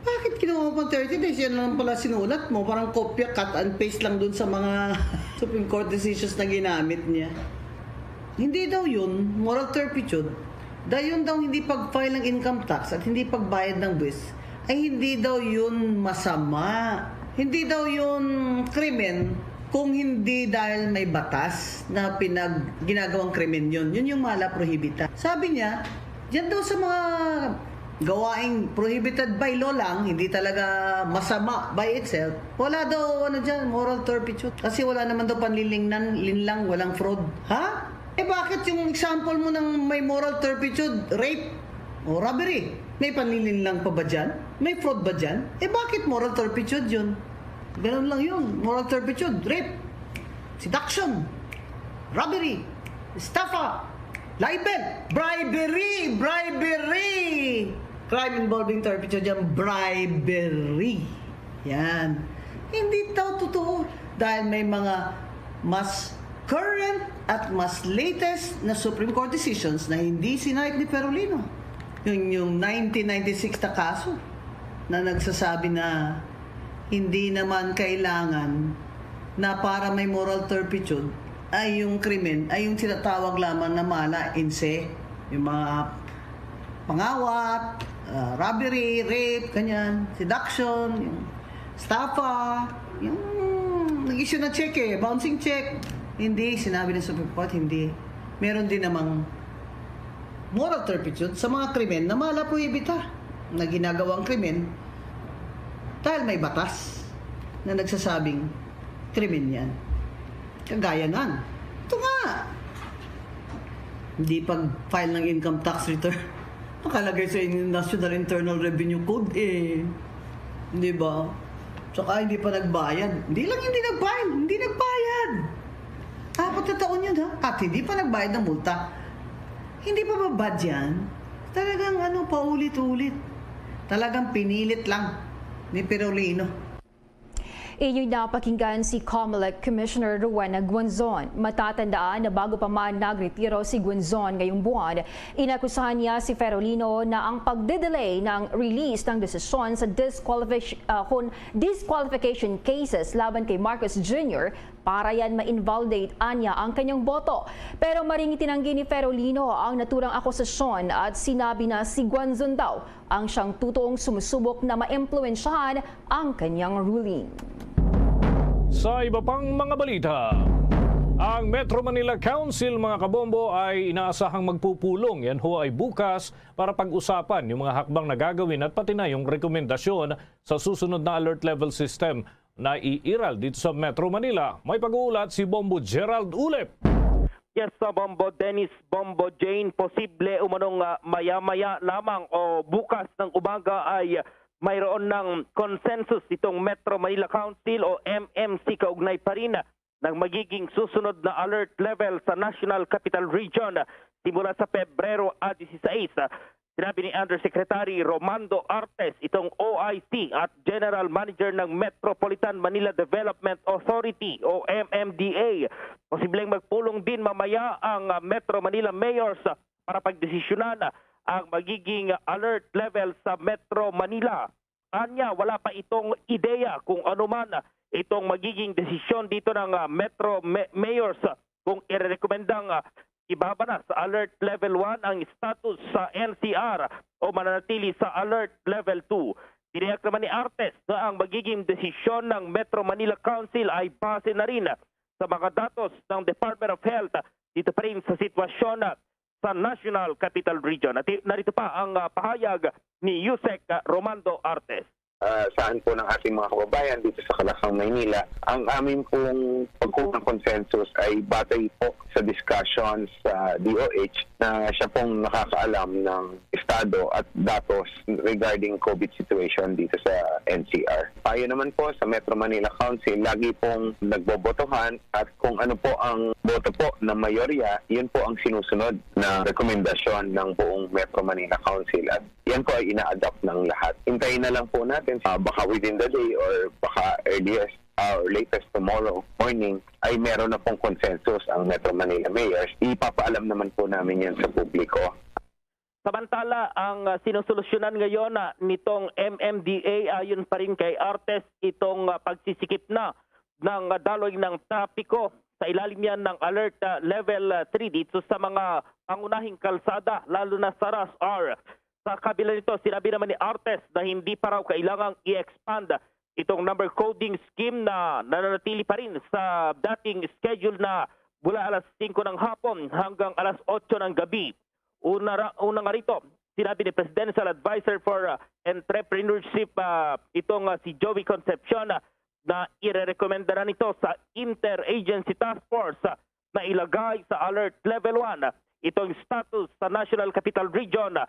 Bakit ginawa mo pang thirty days? Yan lang pala sinulat mo. Parang kopya, cut and paste lang dun sa mga Supreme Court decisions na ginamit niya. Hindi daw yun moral turpitude. Dayon daw hindi pag-file ng income tax at hindi pagbayad ng buwis ay hindi daw yun masama. Hindi daw yun krimen kung hindi dahil may batas na pinag ginagawang krimen yun. Yun yung mala prohibita. Sabi niya, diyan daw sa mga gawaing prohibited by law lang, hindi talaga masama by itself, wala daw ano dyan, moral turpitude. Kasi wala naman daw panlilingnan, linlang, walang fraud. Ha? Eh bakit yung example mo ng may moral turpitude, rape, o robbery, may panlilinlang pa ba dyan? May fraud ba dyan? Eh bakit moral turpitude yun? Ganun lang yun. Moral turpitude, rape, seduction, robbery, estafa, libel, bribery, bribery. Crime involving turpitude yan, bribery. Yan. Hindi daw totoo dahil may mga mas current at mas latest na Supreme Court decisions na hindi sinayad ni Ferolino. Yun yung nineteen ninety-six na kaso na nagsasabi na hindi naman kailangan na para may moral turpitude ay yung krimen, ay yung tinatawag lamang na mala in se, yung mga pangawat, ah, robbery, rape, ganyan, seduction, yung estafa, yung nag-issue ng check eh, bouncing check. Hindi, sinabi ng Supreme Court, hindi. Meron din namang moral turpitude sa mga krimen na mala prohibita na ginagawang krimen dahil may batas na nagsasabing krimen yan. Kagaya ng, ito nga, hindi pag-file ng income tax return. Nakalagay sa inyong National Internal Revenue Code eh. Di ba? Tsaka hindi pa nagbayad. Hindi lang hindi nag-file, hindi nagbayad. Apat na taon yun ha. At hindi pa nagbayad ng multa. Hindi pa ba bad yan? Talagang ano, paulit-ulit. Talagang pinilit lang ni Perolino. Inyong napakinggan si Comelec Commissioner Rowena Guanzon. Matatandaan na bago pa man nagretiro si Guanzon ngayong buwan, inakusahan niya si Ferolino na ang pagde-delay ng release ng desisyon sa disqualification, ah, kun-, disqualification cases laban kay Marcos Junior para yan ma-invalidate anya ang kanyang boto. Pero maring itinanggi ni Ferolino ang naturang akusasyon at sinabi na si Guanzon daw ang siyang tutoong sumusubok na maimpluwensyahan ang kanyang ruling. Sa iba pang mga balita, ang Metro Manila Council, mga kabombo, ay inaasahang magpupulong yan ho ay bukas para pag-usapan yung mga hakbang na gagawin at pati na yung rekomendasyon sa susunod na alert level system na iiral dito sa Metro Manila. May pag-uulat si Bombo Gerald Ulep. Yes, sa Bombo Dennis, Bombo Jane, posible umanong ah, maya-maya lamang o bukas ng umaga ay mayroon ng consensus itong Metro Manila Council o M M C kaugnay pa rin ng magiging susunod na alert level sa National Capital Region simula sa Pebrero a dieciséis. Sinabi ni Undersecretary Romando Artes, itong O I C at General Manager ng Metropolitan Manila Development Authority o M M D A, posibleng magpulong din mamaya ang ah, Metro Manila Mayors para pagdesisyonan ang magiging alert level sa Metro Manila. Anya, wala pa itong ideya kung ano man itong magiging desisyon dito ng ah, Metro Ma- Mayors kung irerekomendang ah, ibaba na sa Alert Level one ang status sa N C R o mananatili sa Alert Level two. Tiniyak naman ni Artes na ang magiging desisyon ng Metro Manila Council ay base na rin sa mga datos ng Department of Health dito pa rin sa sitwasyon sa National Capital Region. At narito pa ang ah, pahayag ni Yusek Romando Artes. ah, saan po ng ating mga kababayan dito sa Kalakang, Maynila. Ang amin pong pagkuha ng consensus ay batay po sa discussions sa D O H na siya pong nakakaalam ng estado at datos regarding COVID situation dito sa N C R. Tayo naman po sa Metro Manila Council, lagi pong nagbobotohan at kung ano po ang boto po ng mayorya, yun po ang sinusunod na rekomendasyon ng buong Metro Manila Council at yan po ay ina-adopt ng lahat. Hintayin na lang po natin, ah, baka within the day or baka earliest, ah, or latest tomorrow morning ay meron na pong consensus ang Metro Manila Mayors. Ipapaalam naman po namin yan sa publiko. Samantala, ang, ah, sinusolusyonan ngayon, ah, nitong M M D A ayon pa rin kay Artes itong, ah, pagsisikip na ng, ah, daloy ng trapiko sa ilalim yan ng Alert, ah, Level, ah, three dito sa mga pangunahing kalsada, lalo na sa Ras R. Sa kabila nito, sinabi naman ni Artes na hindi pa raw kailangang i-expand itong number coding scheme na nananatili pa rin sa dating schedule na mula alas singko ng hapon hanggang alas otso ng gabi. Una, ra, una nga rito, sinabi ni Presidential Advisor for, uh, Entrepreneurship, uh, itong, uh, si Joey Concepcion, uh, na irerekomenda na nito sa Interagency Task Force, uh, na ilagay sa Alert Level one itong status sa National Capital Region, uh,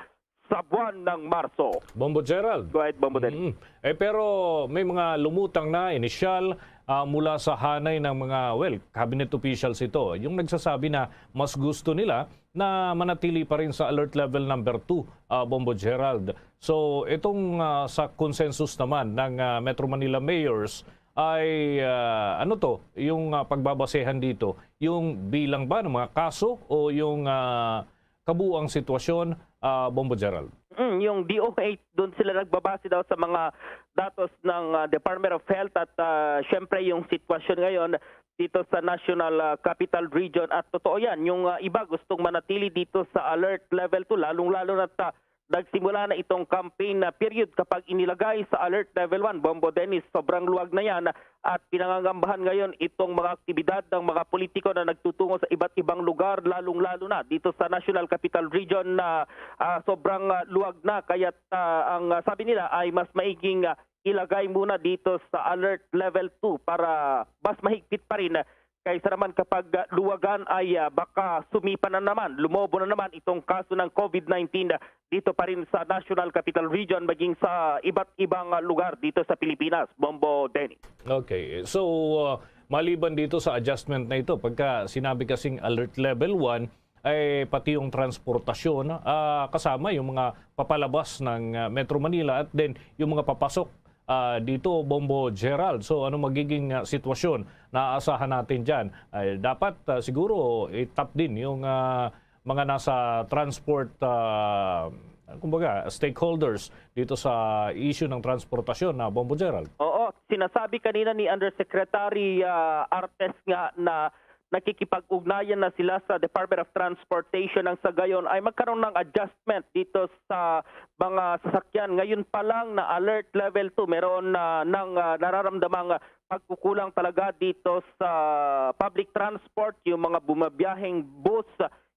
sa buwan ng Marso. Bombo Gerald. Go ahead, Bombo Dennis. Mm. Eh, pero may mga lumutang na inisyal, ah, mula sa hanay ng mga, well, cabinet officials ito, yung nagsasabi na mas gusto nila na manatili pa rin sa alert level number two, ah, Bombo Gerald. So, itong, ah, sa consensus naman ng, ah, Metro Manila Mayors ay, ah, ano to, yung, ah, pagbabasehan dito, yung bilang ba ng mga kaso o yung, ah, kabuuang sitwasyon, ah, Bombo Gerald? Mm, yung D O H, doon sila nagbabase daw sa mga datos ng, ah, Department of Health at, ah, syempre yung sitwasyon ngayon dito sa National, ah, Capital Region. At totoo yan, yung, ah, iba gustong manatili dito sa alert level two, lalong-lalo na ta, nagsimula na itong campaign na period kapag inilagay sa alert level one, Bombo Dennis, sobrang luwag na yan at pinangangambahan ngayon itong mga aktibidad ng mga politiko na nagtutungo sa iba't ibang lugar, lalong-lalo na dito sa National Capital Region na, ah, sobrang, ah, luwag na. Kaya't, ah, ang, ah, sabi nila ay mas maiging, ah, ilagay muna dito sa alert level two para mas mahigpit pa rin, ah, kaysa naman kapag, ah, luwagan ay, ah, baka sumipa na naman, lumobo na naman itong kaso ng COVID nineteen, ah, dito pa rin sa National Capital Region, maging sa iba't ibang, ah, lugar dito sa Pilipinas, Bombo Dennis. Okay. So, uh, maliban dito sa adjustment na ito, pagka sinabi kasing alert level one, ay pati yung transportasyon, ah, kasama yung mga papalabas ng, ah, Metro Manila at then yung mga papasok, ah, dito, Bombo Gerald. So, ano magiging, ah, sitwasyon na aasahan natin dyan? Ay, dapat, ah, siguro i-tap din yung, ah, mga nasa transport, ah, kumbaga, stakeholders dito sa issue ng transportasyon na, Bombo Gerald. Oo, sinasabi kanina ni Undersecretary, ah, Artes nga na nakikipag-ugnayan na sila sa Department of Transportation nang sa gayon ay magkaroon ng adjustment dito sa mga sasakyan. Ngayon pa lang na alert level two, meron na nang, ah, nararamdamang pagkukulang talaga dito sa public transport, yung mga bumabiyaheng bus,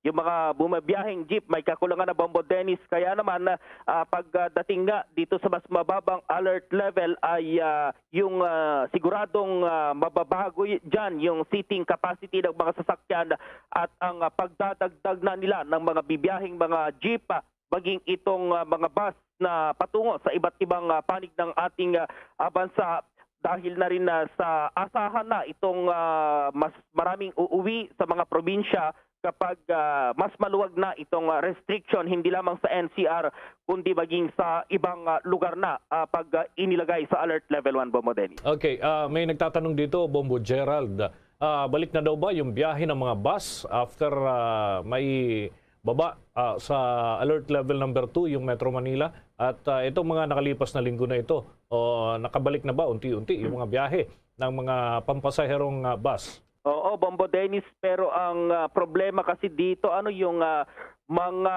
yung mga bumabiyaheng jeep, may kakulangan na, Bombo Dennis. Kaya naman, ah, pagdating nga dito sa mas mababang alert level ay, ah, yung, ah, siguradong, ah, mababago y-, dyan yung seating capacity ng mga sasakyan at ang, ah, pagdadagdag na nila ng mga bibiyaheng mga jeep, ah, maging itong, ah, mga bus na patungo sa iba't ibang, ah, panig ng ating, ah, ah, bansa dahil na rin, ah, sa asahan na itong, ah, mas maraming uuwi sa mga probinsya kapag, ah, mas maluwag na itong, ah, restriction, hindi lamang sa N C R, kundi maging sa ibang, ah, lugar na, ah, pag, ah, inilagay sa Alert Level one, Bombo Dennis. Okay, ah, may nagtatanong dito, Bombo Gerald. Ah, balik na daw ba yung biyahe ng mga bus after, ah, may baba, ah, sa Alert Level number two yung Metro Manila? At, ah, itong mga nakalipas na linggo na ito, o nakabalik na ba unti-unti yung mga biyahe ng mga pampasaherong, ah, bus? Oo, Bombo Dennis, pero ang, ah, problema kasi dito, ano, yung, ah, mga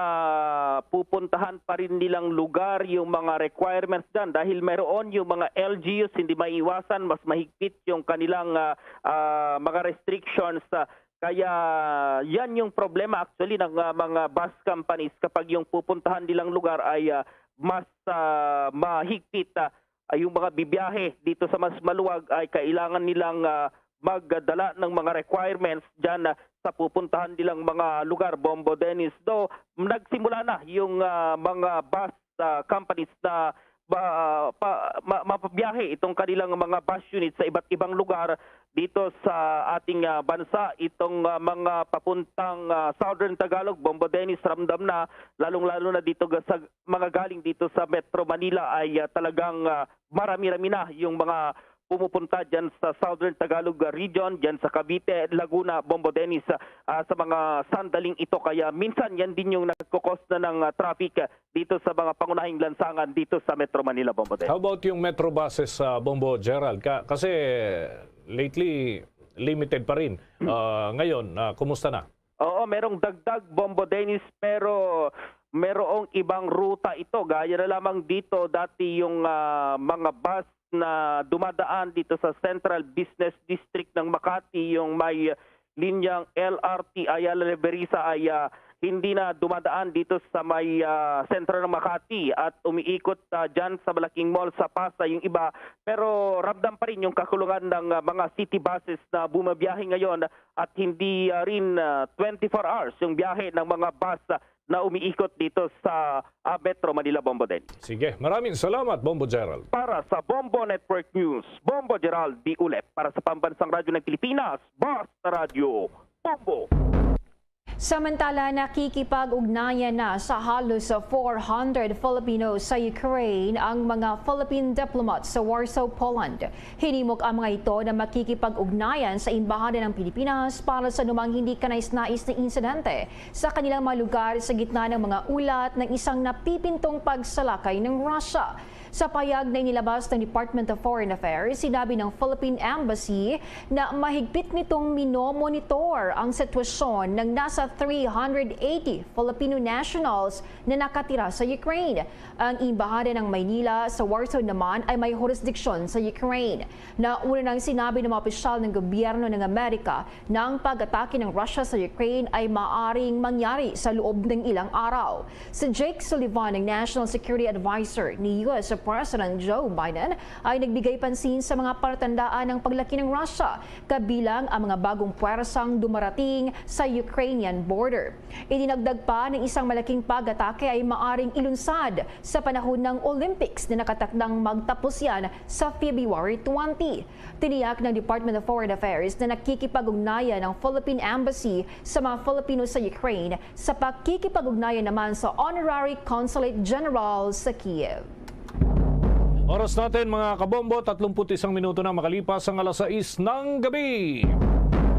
pupuntahan pa rin nilang lugar, yung mga requirements dyan, dahil mayroon yung mga L G Us, hindi maiwasan, mas mahigpit yung kanilang, ah, ah, mga restrictions, ah, kaya yan yung problema actually ng, ah, mga bus companies kapag yung pupuntahan nilang lugar ay, ah, mas, ah, mahigpit, ah, ay yung mga bibiyahe dito sa mas maluwag ay kailangan nilang, ah, magdala ng mga requirements diyan, ah, sa pupuntahan nilang mga lugar, Bombo Dennis. Do, nagsimula na yung, ah, mga bus, ah, companies na ba, pa, ma, mapabiyahe itong kanilang mga bus units sa iba't ibang lugar dito sa ating, ah, bansa. Itong, ah, mga papuntang, ah, Southern Tagalog, Bombo Dennis, ramdam na, lalong-lalo na dito ga-, sa mga galing dito sa Metro Manila ay, ah, talagang, ah, marami-rami na yung mga pumupunta diyan sa Southern Tagalog, ah, region, diyan sa Cavite, Laguna, Bombo Dennis, ah, sa mga sandaling ito. Kaya minsan yan din yung nagkukos na ng, ah, traffic, ah, dito sa mga pangunahing lansangan dito sa Metro Manila, Bombo Dennis. How about yung metro buses, ah, Bombo Gerald? Ka-, kasi lately, limited pa rin. Ah, ngayon, ah, kumusta na? Oo, merong dagdag, Bombo Dennis, pero merong ibang ruta ito. Gaya na lamang dito, dati yung, ah, mga bus na dumadaan dito sa Central Business District ng Makati, yung may linyang L R T Ayala Leberiza ay, ah, hindi na dumadaan dito sa may, ah, sentro ng Makati at umiikot, ah, dyan sa malaking mall sa Pasay yung iba. Pero ramdam pa rin yung kakulungan ng, ah, mga city buses na bumabiyahe ngayon at hindi, ah, rin, ah, twenty-four hours yung biyahe ng mga bus, ah, na umiikot dito sa, ah, Metro Manila, Bombo Dennis. Sige, maraming salamat, Bombo Gerald. Para sa Bombo Network News, Bombo Gerald D. Ulep. Para sa Pambansang Radyo ng Pilipinas, Basta Radyo, Bombo. Samantala, nakikipag-ugnayan na sa halos four hundred Filipinos sa Ukraine ang mga Philippine diplomats sa Warsaw, Poland. Hinimok ang mga ito na makikipag-ugnayan sa embahada ng Pilipinas para sa anumang hindi kanais-nais na insidente sa kanilang mga lugar sa gitna ng mga ulat ng isang napipintong pagsalakay ng Russia. Sa pahayag na inilabas ng Department of Foreign Affairs, sinabi ng Philippine Embassy na mahigpit nitong minomonitor ang sitwasyon ng nasa three hundred eighty Filipino nationals na nakatira sa Ukraine. Ang Embahada ng Maynila sa Warsaw naman ay may jurisdiction sa Ukraine. Nauna nang sinabi ng mga opisyal ng gobyerno ng Amerika na ang pag-atake ng Russia sa Ukraine ay maaring mangyari sa loob ng ilang araw. Si Jake Sullivan, ang National Security Advisor ni U S President Joe Biden, ay nagbigay pansin sa mga palatandaan ng paglaki ng Russia, kabilang ang mga bagong puwersang dumarating sa Ukrainian border. Idinagdag pa ng isang malaking pag-atake ay maaring ilunsad sa panahon ng Olympics na nakatakdang magtapos yan sa February twenty. Tiniyak ng Department of Foreign Affairs na nakikipag-ugnayan ang Philippine Embassy sa mga Filipino sa Ukraine sa pakikipag-ugnayan naman sa Honorary Consulate General sa Kiev. Oras natin, mga kabombo, tatlumpu't isang minuto na makalipas ang alas sais ng gabi.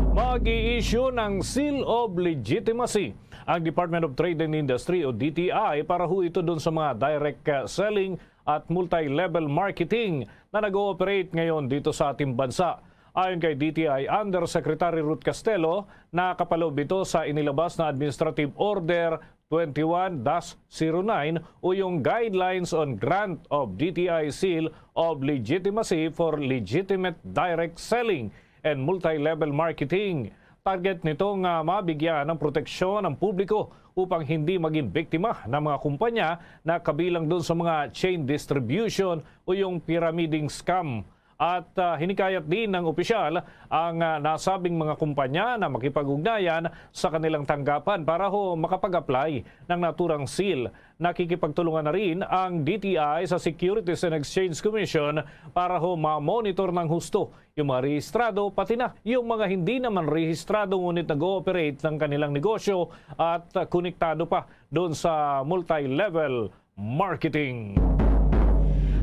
Mag-i-issue ng Seal of Legitimacy ang Department of Trade and Industry o D T I para ho ito dun sa mga direct, uh, selling at multi-level marketing na nag-ooperate ngayon dito sa ating bansa. Ayon kay D T I Undersecretary Ruth Castelo, nakapaloob ito sa inilabas na Administrative Order twenty-one dash zero nine o yung Guidelines on Grant of D T I Seal of Legitimacy for Legitimate Direct Selling and Multi-Level Marketing. Target nito nga mabigyan ng proteksyon ang publiko upang hindi maging biktima ng mga kumpanya na kabilang dun sa mga chain distribution o yung pyramiding scam. At, ah, hinikayat din ng opisyal ang, ah, nasabing mga kumpanya na makipag-ugnayan sa kanilang tanggapan para ho makapag-apply ng naturang seal. Nakikipagtulungan na rin ang D T I sa Securities and Exchange Commission para ho ma-monitor ng husto yung mga rehistrado, pati na yung mga hindi naman rehistrado ngunit nag-ooperate ng kanilang negosyo at, ah, konektado pa doon sa multi-level marketing.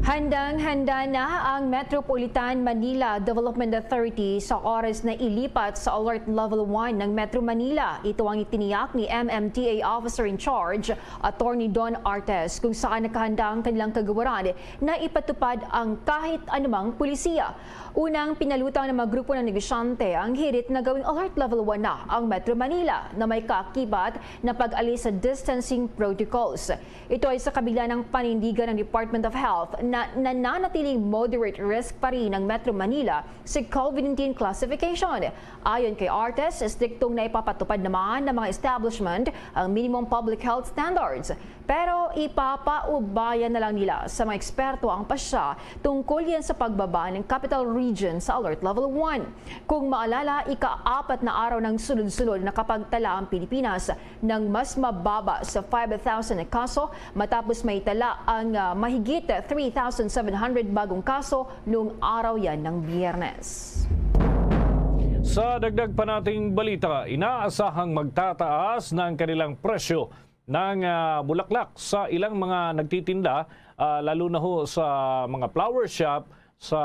Handang-handa na ang Metropolitan Manila Development Authority sa oras na ilipat sa Alert Level one ng Metro Manila. Ito ang itiniyak ni M M D A Officer in Charge, Attorney Don Artes, kung saan nakahanda ang kanilang kagawaran na ipatupad ang kahit anumang pulisiya. Unang pinalutang ng mga grupo ng negosyante ang hirit na gawing Alert Level one na ang Metro Manila na may kaakibat na pag-alis sa distancing protocols. Ito ay sa kabila ng panindigan ng Department of Health Nananatiling moderate risk pa rin ang Metro Manila sa COVID nineteen classification. Ayon kay Artes, estriktong naipapatupad naman ng mga establishment ang minimum public health standards. Pero ipapaubayan na lang nila sa mga eksperto ang PASHA tungkol yan sa pagbaba ng Capital Region sa Alert Level one. Kung maalala, ika-apat na araw ng sunod-sunod nakapagtala ang Pilipinas ng mas mababa sa five thousand na kaso matapos maitala ang, ah, mahigit three thousand seven hundred bagong kaso noong araw yan ng Biyernes. Sa dagdag pa nating balita, inaasahang magtataas ng kanilang presyo ng, ah, bulaklak sa ilang mga nagtitinda, ah, lalo na ho sa mga flower shop sa,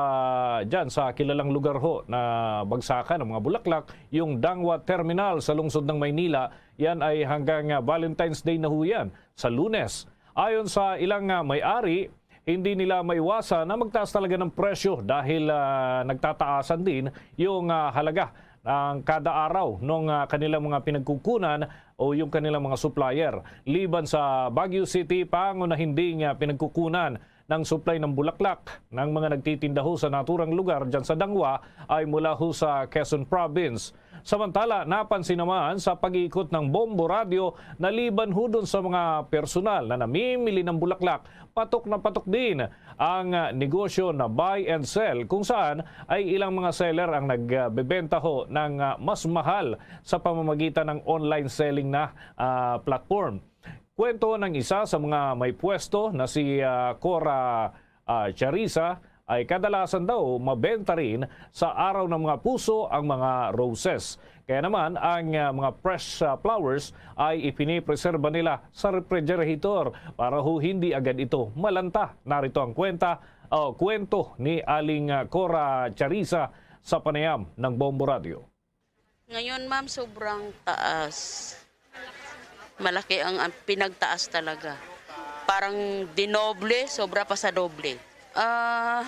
dyan, sa kilalang lugar ho na bagsakan ng mga bulaklak, yung Dangwa Terminal sa lungsod ng Maynila. Yan ay hanggang, ah, Valentine's Day na ho yan, sa Lunes. Ayon sa ilang, ah, may-ari, hindi nila maiwasan na magtaas talaga ng presyo dahil, ah, nagtataasan din yung, ah, halaga ng kada araw nung, ah, kanilang mga pinagkukunan o yung kanilang mga supplier. Liban sa Baguio City, pangunahin ding, ah, pinagkukunan ng supply ng bulaklak ng mga nagtitinda ho sa naturang lugar dyan sa Dangwa ay mula ho sa Quezon Province. Samantala, napansin naman sa pag-iikot ng Bombo Radyo na liban ho dun sa mga personal na namimili ng bulaklak, patok na patok din ang, ah, negosyo na buy and sell, kung saan ay ilang mga seller ang nagbebenta ho ng, ah, mas mahal sa pamamagitan ng online selling na, ah, platform. Kwento ng isa sa mga may pwesto na si, ah, Cora, ah, Charisa, ay kadalasan daw mabenta rin sa araw ng mga puso ang mga roses. Kaya naman, ang, ah, mga fresh, ah, flowers ay ipinipreserba nila sa refrigerator para ho hindi agad ito malanta. Narito ang kwenta, o kwento ni Aling, ah, Cora Charisa sa panayam ng Bombo Radio. Ngayon, ma'am, sobrang taas. Malaki ang, ang pinagtaas talaga. Parang dinoble, sobra pa sa doble. Ah,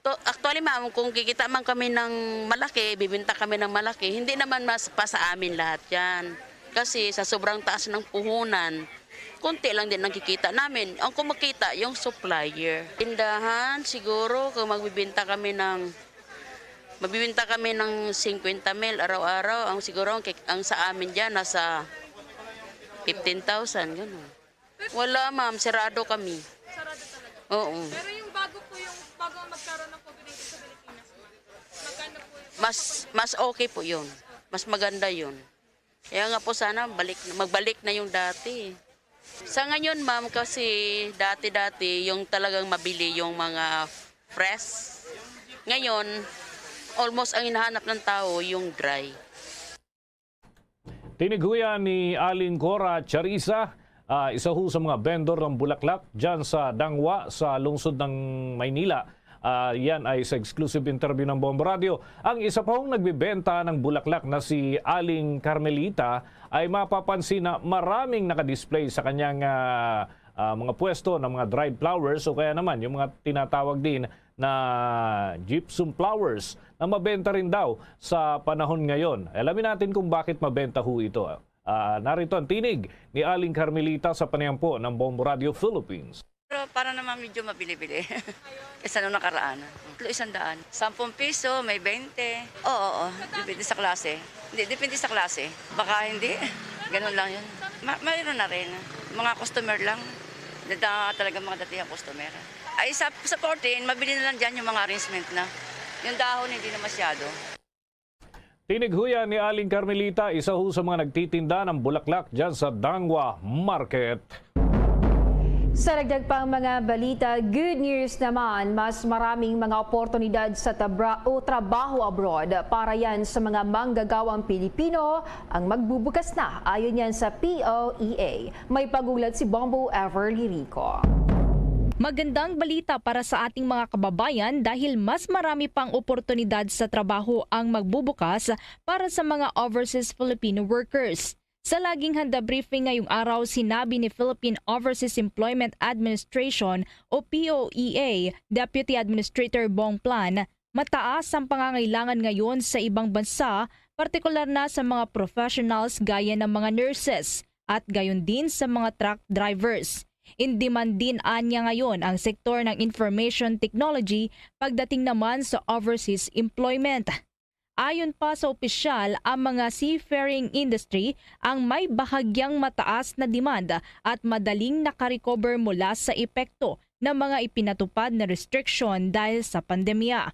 to, actually, ma'am, kung kikita man kami ng malaki, bibinta kami ng malaki, hindi naman mas pa sa amin lahat yan. Kasi sa sobrang taas ng puhunan, konti lang din ang kikita namin. Ang kumakita, yung supplier. Tindahan, siguro, kung magbibinta kami ng Magbibinta kami ng singkwenta mil araw-araw. Ang siguro ang, kik- ang sa amin diyan nasa fifteen thousand ganun. Wala, ma'am, sarado kami. Sarado talaga. Oo. Pero yung bago po yung bago ang magkaroon ng COVID nineteen sa Pilipinas, ma'am. Magkano po yung Mas mas okay po 'yun. Mas maganda 'yun. Kaya nga po sana balik magbalik na yung dati. Sa ngayon, ma'am, kasi dati-dati yung talagang mabili yung mga fresh. Ngayon, almost ang hinahanap ng tao yung dry. Tinighuyan ni Aling Cora Charisa, ah, isa ho sa mga vendor ng bulaklak dyan sa Dangwa sa lungsod ng Maynila. Ah, yan ay sa exclusive interview ng Bombo Radio. Ang isa pa hong nagbebenta ng bulaklak na si Aling Carmelita ay mapapansin na maraming nakadisplay sa kanyang, ah, ah, mga pwesto ng mga dried flowers o kaya naman yung mga tinatawag din na gypsum flowers na mabenta rin daw sa panahon ngayon. Alamin natin kung bakit mabenta ho ito. Ah, narito ang tinig ni Aling Carmelita sa panayam po ng Bombo Radio Philippines. Pero para naman medyo mabili-bili. Kaysa nung nakaraan. Tatlo isang daan. Sampung piso, may baynte. Oo, oo. Depende sa klase. Hindi, depende sa klase. Baka hindi. Ganun lang yun. Ma mayroon na rin. Mga customer lang. Dada talaga mga datihang customer. Ay, sa, sa fourteen, mabili na lang dyan yung mga arrangement na. Yung dahon, hindi na masyado. Tinighuyan ni Aling Carmelita, isa ho sa mga nagtitinda ng bulaklak dyan sa Dangwa Market. Sa dagdag pang mga balita, good news naman, mas maraming mga oportunidad sa tabra o trabaho abroad para yan sa mga manggagawang Pilipino ang magbubukas na, ayon yan sa P O E A. May pag-ulat si Bombo Everly Rico. Magandang balita para sa ating mga kababayan dahil mas marami pang oportunidad sa trabaho ang magbubukas para sa mga overseas Filipino workers. Sa laging handa briefing ngayong araw, sinabi ni Philippine Overseas Employment Administration o P O E A Deputy Administrator Bong Plan, mataas ang pangangailangan ngayon sa ibang bansa, partikular na sa mga professionals gaya ng mga nurses at gayon din sa mga truck drivers. In demand din anya ngayon ang sektor ng information technology pagdating naman sa overseas employment. Ayon pa sa opisyal, ang mga seafaring industry ang may bahagyang mataas na demand at madaling nakarecover mula sa epekto ng mga ipinatupad na restriction dahil sa pandemya.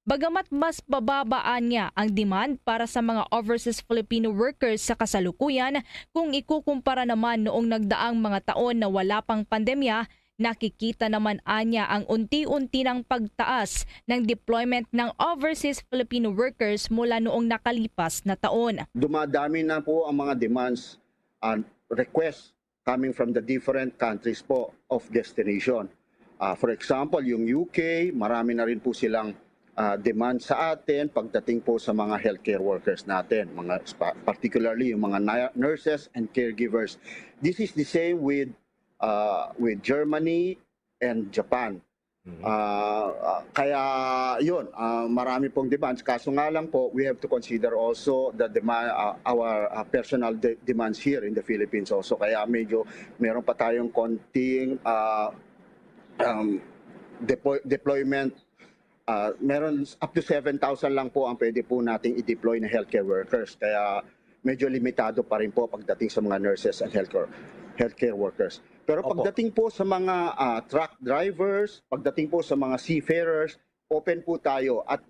Bagamat mas bababa anya ang demand para sa mga overseas Filipino workers sa kasalukuyan kung ikukumpara naman noong nagdaang mga taon na wala pang pandemya, nakikita naman anya ang unti-unti ng pagtaas ng deployment ng overseas Filipino workers mula noong nakalipas na taon. Dumadami na po ang mga demands and requests coming from the different countries po of destination. Ah, for example, yung U K, marami na rin po silang ah, demand sa atin pagdating po sa mga healthcare workers natin, mga spa- particularly yung mga na- nurses and caregivers. This is the same with uh, with Germany and Japan. Ah, ah, kaya yun, ah, marami pong demands. Kaso nga lang po, we have to consider also the demand, ah, our ah, personal de- demands here in the Philippines also. Kaya medyo meron pa tayong konting ah, um, deploy- deployment. Ah, meron up to seven thousand lang po ang pwede po nating i-deploy na healthcare workers. Kaya medyo limitado pa rin po pagdating sa mga nurses and healthcare, healthcare workers. Pero Opo. Pagdating po sa mga ah, truck drivers, pagdating po sa mga seafarers, open po tayo at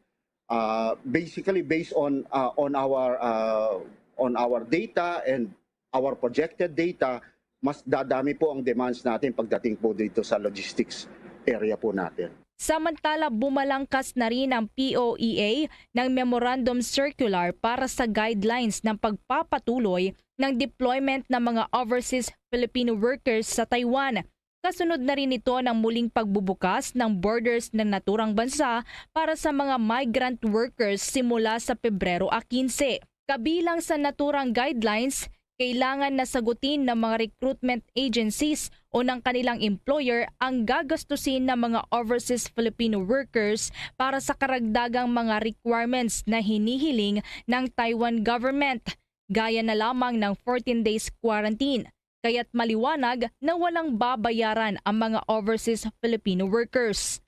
ah, basically based on ah, on our ah, on our data and our projected data, mas dadami po ang demands natin pagdating po dito sa logistics area po natin. Samantala, bumalangkas na rin ang P O E A ng Memorandum Circular para sa guidelines ng pagpapatuloy ng deployment ng mga overseas Filipino workers sa Taiwan. Kasunod na rin ito ng muling pagbubukas ng borders ng naturang bansa para sa mga migrant workers simula sa Pebrero a quince. Kabilang sa naturang guidelines, kailangan na sagutin ng mga recruitment agencies o ng kanilang employer ang gagastusin ng mga overseas Filipino workers para sa karagdagang mga requirements na hinihiling ng Taiwan government, gaya na lamang ng fourteen days quarantine, kaya't maliwanag na walang babayaran ang mga overseas Filipino workers.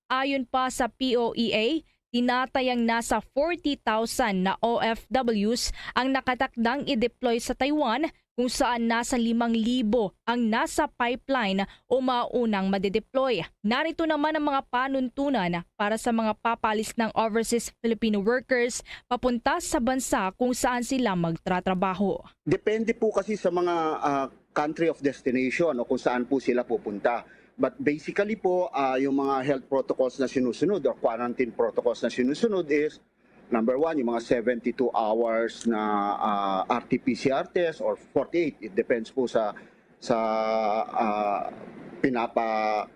Ayon pa sa P O E A, tinatayang nasa forty thousand na O F Ws ang nakatakdang i-deploy sa Taiwan, kung saan nasa limang libo ang nasa pipeline o maunang madedeploy. Narito naman ang mga panuntunan para sa mga papalis ng overseas Filipino workers papunta sa bansa kung saan sila magtratrabaho. Depende po kasi sa mga ah, country of destination o kung saan po sila pupunta. But basically po, ah, yung mga health protocols na sinusunod or quarantine protocols na sinusunod is, number one, yung mga seventy-two hours na ah, R T P C R test or forty-eight. It depends po sa sa ah, pinapa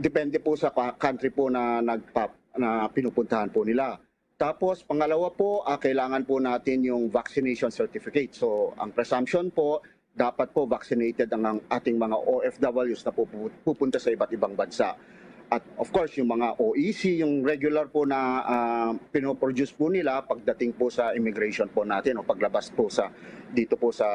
depende po sa ka- country po na nagpa, na pinupuntahan po nila. Tapos pangalawa po, ah, kailangan po natin yung vaccination certificate. So ang presumption po, dapat po vaccinated ang, ang ating mga O F Ws na pupu- pupunta sa iba't ibang bansa. At of course, yung mga O E C, yung regular po na ah, pinoproduce po nila pagdating po sa immigration po natin o paglabas po sa dito po sa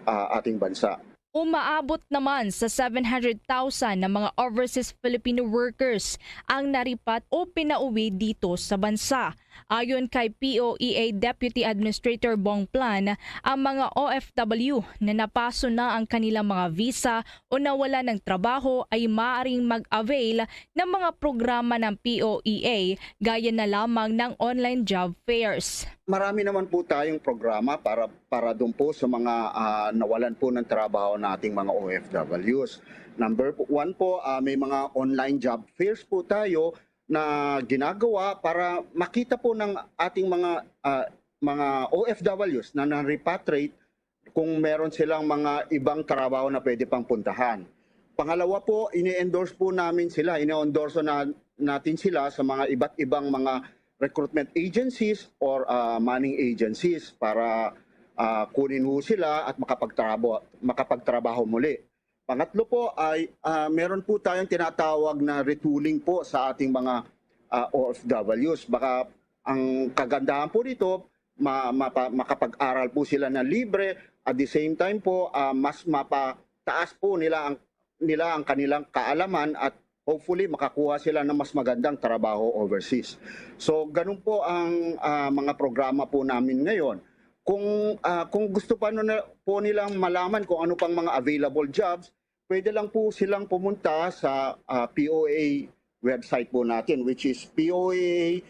ah, ating bansa. Umaabot naman sa seven hundred thousand na mga overseas Filipino workers ang naripat o pinauwi dito sa bansa. Ayon kay P O E A Deputy Administrator Bong Plan, ang mga O F W na napaso na ang kanilang mga visa o nawala ng trabaho ay maaaring mag-avail ng mga programa ng P O E A, gaya na lamang ng online job fairs. Marami naman po tayong programa para para doon po sa mga ah, nawalan po ng trabaho na ating mga O F Ws. Number po- one po, ah, may mga online job fairs po tayo na ginagawa para makita po ng ating mga ah, mga O F Ws na na-repatriate kung meron silang mga ibang trabaho na pwede pang puntahan. Pangalawa po, ini-endorse po namin sila, ini-endorse na natin sila sa mga iba't ibang mga recruitment agencies or ah, manning agencies para ah, kunin ho sila at makapagtrabaho, makapagtrabaho muli. Pangatlo po ay ah, meron po tayong tinatawag na retooling po sa ating mga ah, O F Ws. Baka ang kagandahan po nito, ma, mapa, makapag-aral po sila na libre. At the same time po, ah, mas mapataas po nila ang nila ang kanilang kaalaman at hopefully makakuha sila ng mas magandang trabaho overseas. So ganun po ang ah, mga programa po namin ngayon. Kung ah, kung gusto pa na, po nilang malaman kung ano pang mga available jobs, pwede lang po silang pumunta sa ah, P O A website po natin, which is P O A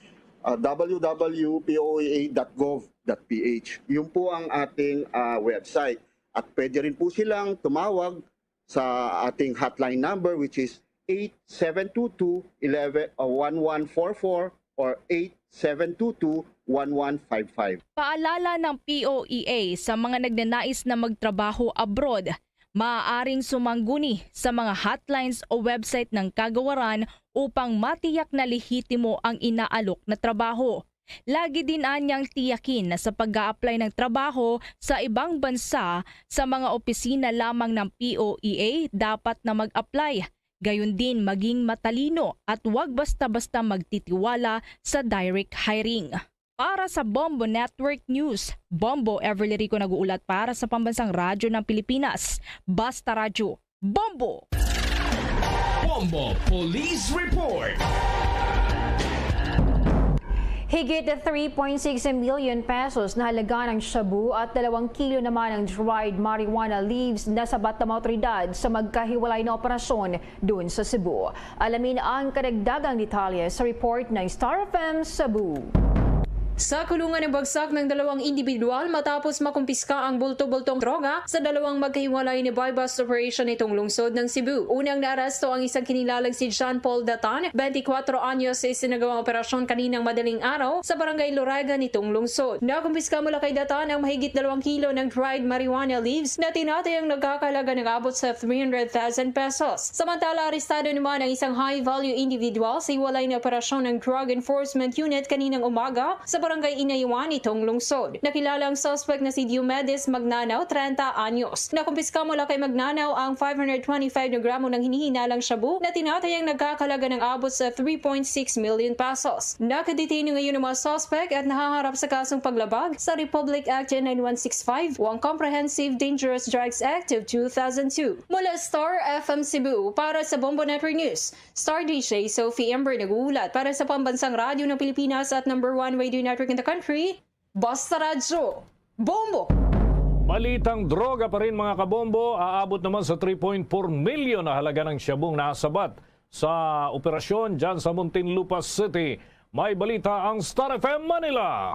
uh, W W P O A dot gov dot P H. Yun po ang ating ah, website. At pwede rin po silang tumawag sa ating hotline number, which is eight seven two two eleven uh, one one four four or eight seven two two one one five five. Paalala ng P O E A sa mga nagnanais na magtrabaho abroad, maaaring sumangguni sa mga hotlines o website ng kagawaran upang matiyak na lehitimo ang inaalok na trabaho. Lagi din anyang tiyakin na sa pag-a-apply ng trabaho sa ibang bansa, sa mga opisina lamang ng P O E A dapat na mag-apply. Gayon din, maging matalino at huwag basta-basta magtitiwala sa direct hiring. Para sa Bombo Network News, Bombo Everly Rico nag-uulat para sa Pambansang Radyo ng Pilipinas. Basta Radyo, Bombo! Bombo Police Report. Higit three point six million pesos na halaga ng shabu at dalawang kilo naman ng dried marijuana leaves na sabat ng mga otoridad sa magkahiwalay na operasyon doon sa Cebu. Alamin ang karagdagang detalye sa report ng Star F M Cebu. Sa kulungan ang bagsak ng dalawang individual matapos makumpiska ang bulto-bultong droga sa dalawang magkahiwalay ni buy-bust operation nitong lungsod ng Cebu. Unang naaresto ang isang kinilalang si John Paul Datan, twenty-four anyos, sa isinagawang operasyon kaninang madaling araw sa barangay Loraga nitong lungsod. Nakumpiska mula kay Datan ang mahigit dalawang kilo ng dried marijuana leaves na tinatayang nagkakalaga ng abot sa three hundred thousand pesos. Samantala, arestado naman ang isang high-value individual sa hiwalay na operasyon ng Drug Enforcement Unit kaninang umaga sa barangay Inayuan nitong lungsod. Nakilala ang suspect na si Diomedes Magnanaw, treinta anyos. Nakumpiska mula kay Magnanaw ang five hundred twenty-five na gramo ng hinihinalang shabu na tinatayang nagkakalaga ng abot sa three point six million pesos. Nakadetino ngayon ang mga suspect at nahaharap sa kasong paglabag sa Republic Act nine one six five o ang Comprehensive Dangerous Drugs Act of two thousand two. Mula Star F M Cebu, para sa Bombo Network News, Star D J Sophie Ember nag-uulat. Para sa Pambansang Radyo ng Pilipinas at number one radio network in the country, Basta Radyo, Bombo! Balitang droga pa rin, mga kabombo, aabot naman sa three point four million na halaga ng shabung nasabat sa operasyon dyan sa Muntinlupa City. May balita ang Star F M Manila.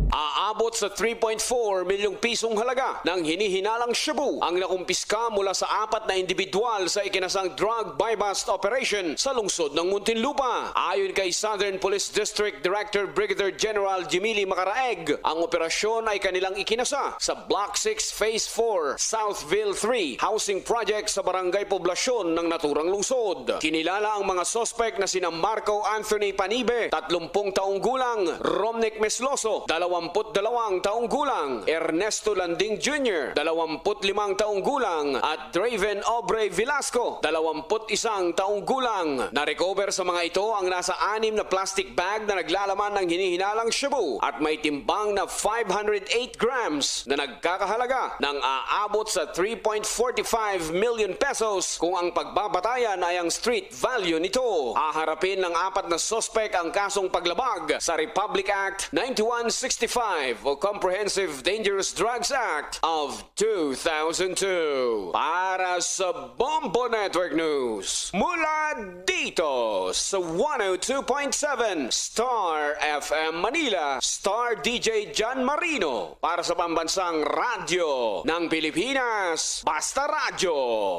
Aabot sa three point four milyong pisong halaga ng hinihinalang shabu ang nakumpiska mula sa apat na individual sa ikinasang drug buy-bust operation sa lungsod ng Muntinlupa. Ayon kay Southern Police District Director Brigadier General Jimili Macaraeg, ang operasyon ay kanilang ikinasa sa Block six Phase four, Southville three Housing Project sa Barangay Poblacion ng naturang lungsod. Kinilala ang mga suspek na sina Marco Anthony Panibe, tatlumpung taong gulang, Romnick Mesloso, dalawamput dalawang taong gulang, Ernesto Landing Junior, dalawamput limang taong gulang, at Draven Aubrey Velasco, dalawamput isang taong gulang. Na-recover sa mga ito ang nasa anim na plastic bag na naglalaman ng hinihinalang shabu at may timbang na five hundred eight grams na nagkakahalaga ng aabot sa three point four five million pesos kung ang pagbabatayan ay ang street value nito. Haharapin ng apat na suspek ang kasong paglabag sa Republic Act ninety-one sixty-five o Comprehensive Dangerous Drugs Act of two thousand two. Para sa Bombo Network News, mula dito sa one oh two point seven Star F M Manila, Star D J John Marino. Para sa Pambansang Radyo ng Pilipinas, Basta Radyo,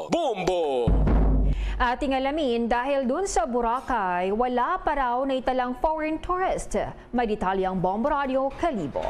Bombo! Ating alamin, dahil dun sa Boracay, wala pa raw naitalang foreign tourist. May detalye ang Bombo Radio Kalibo.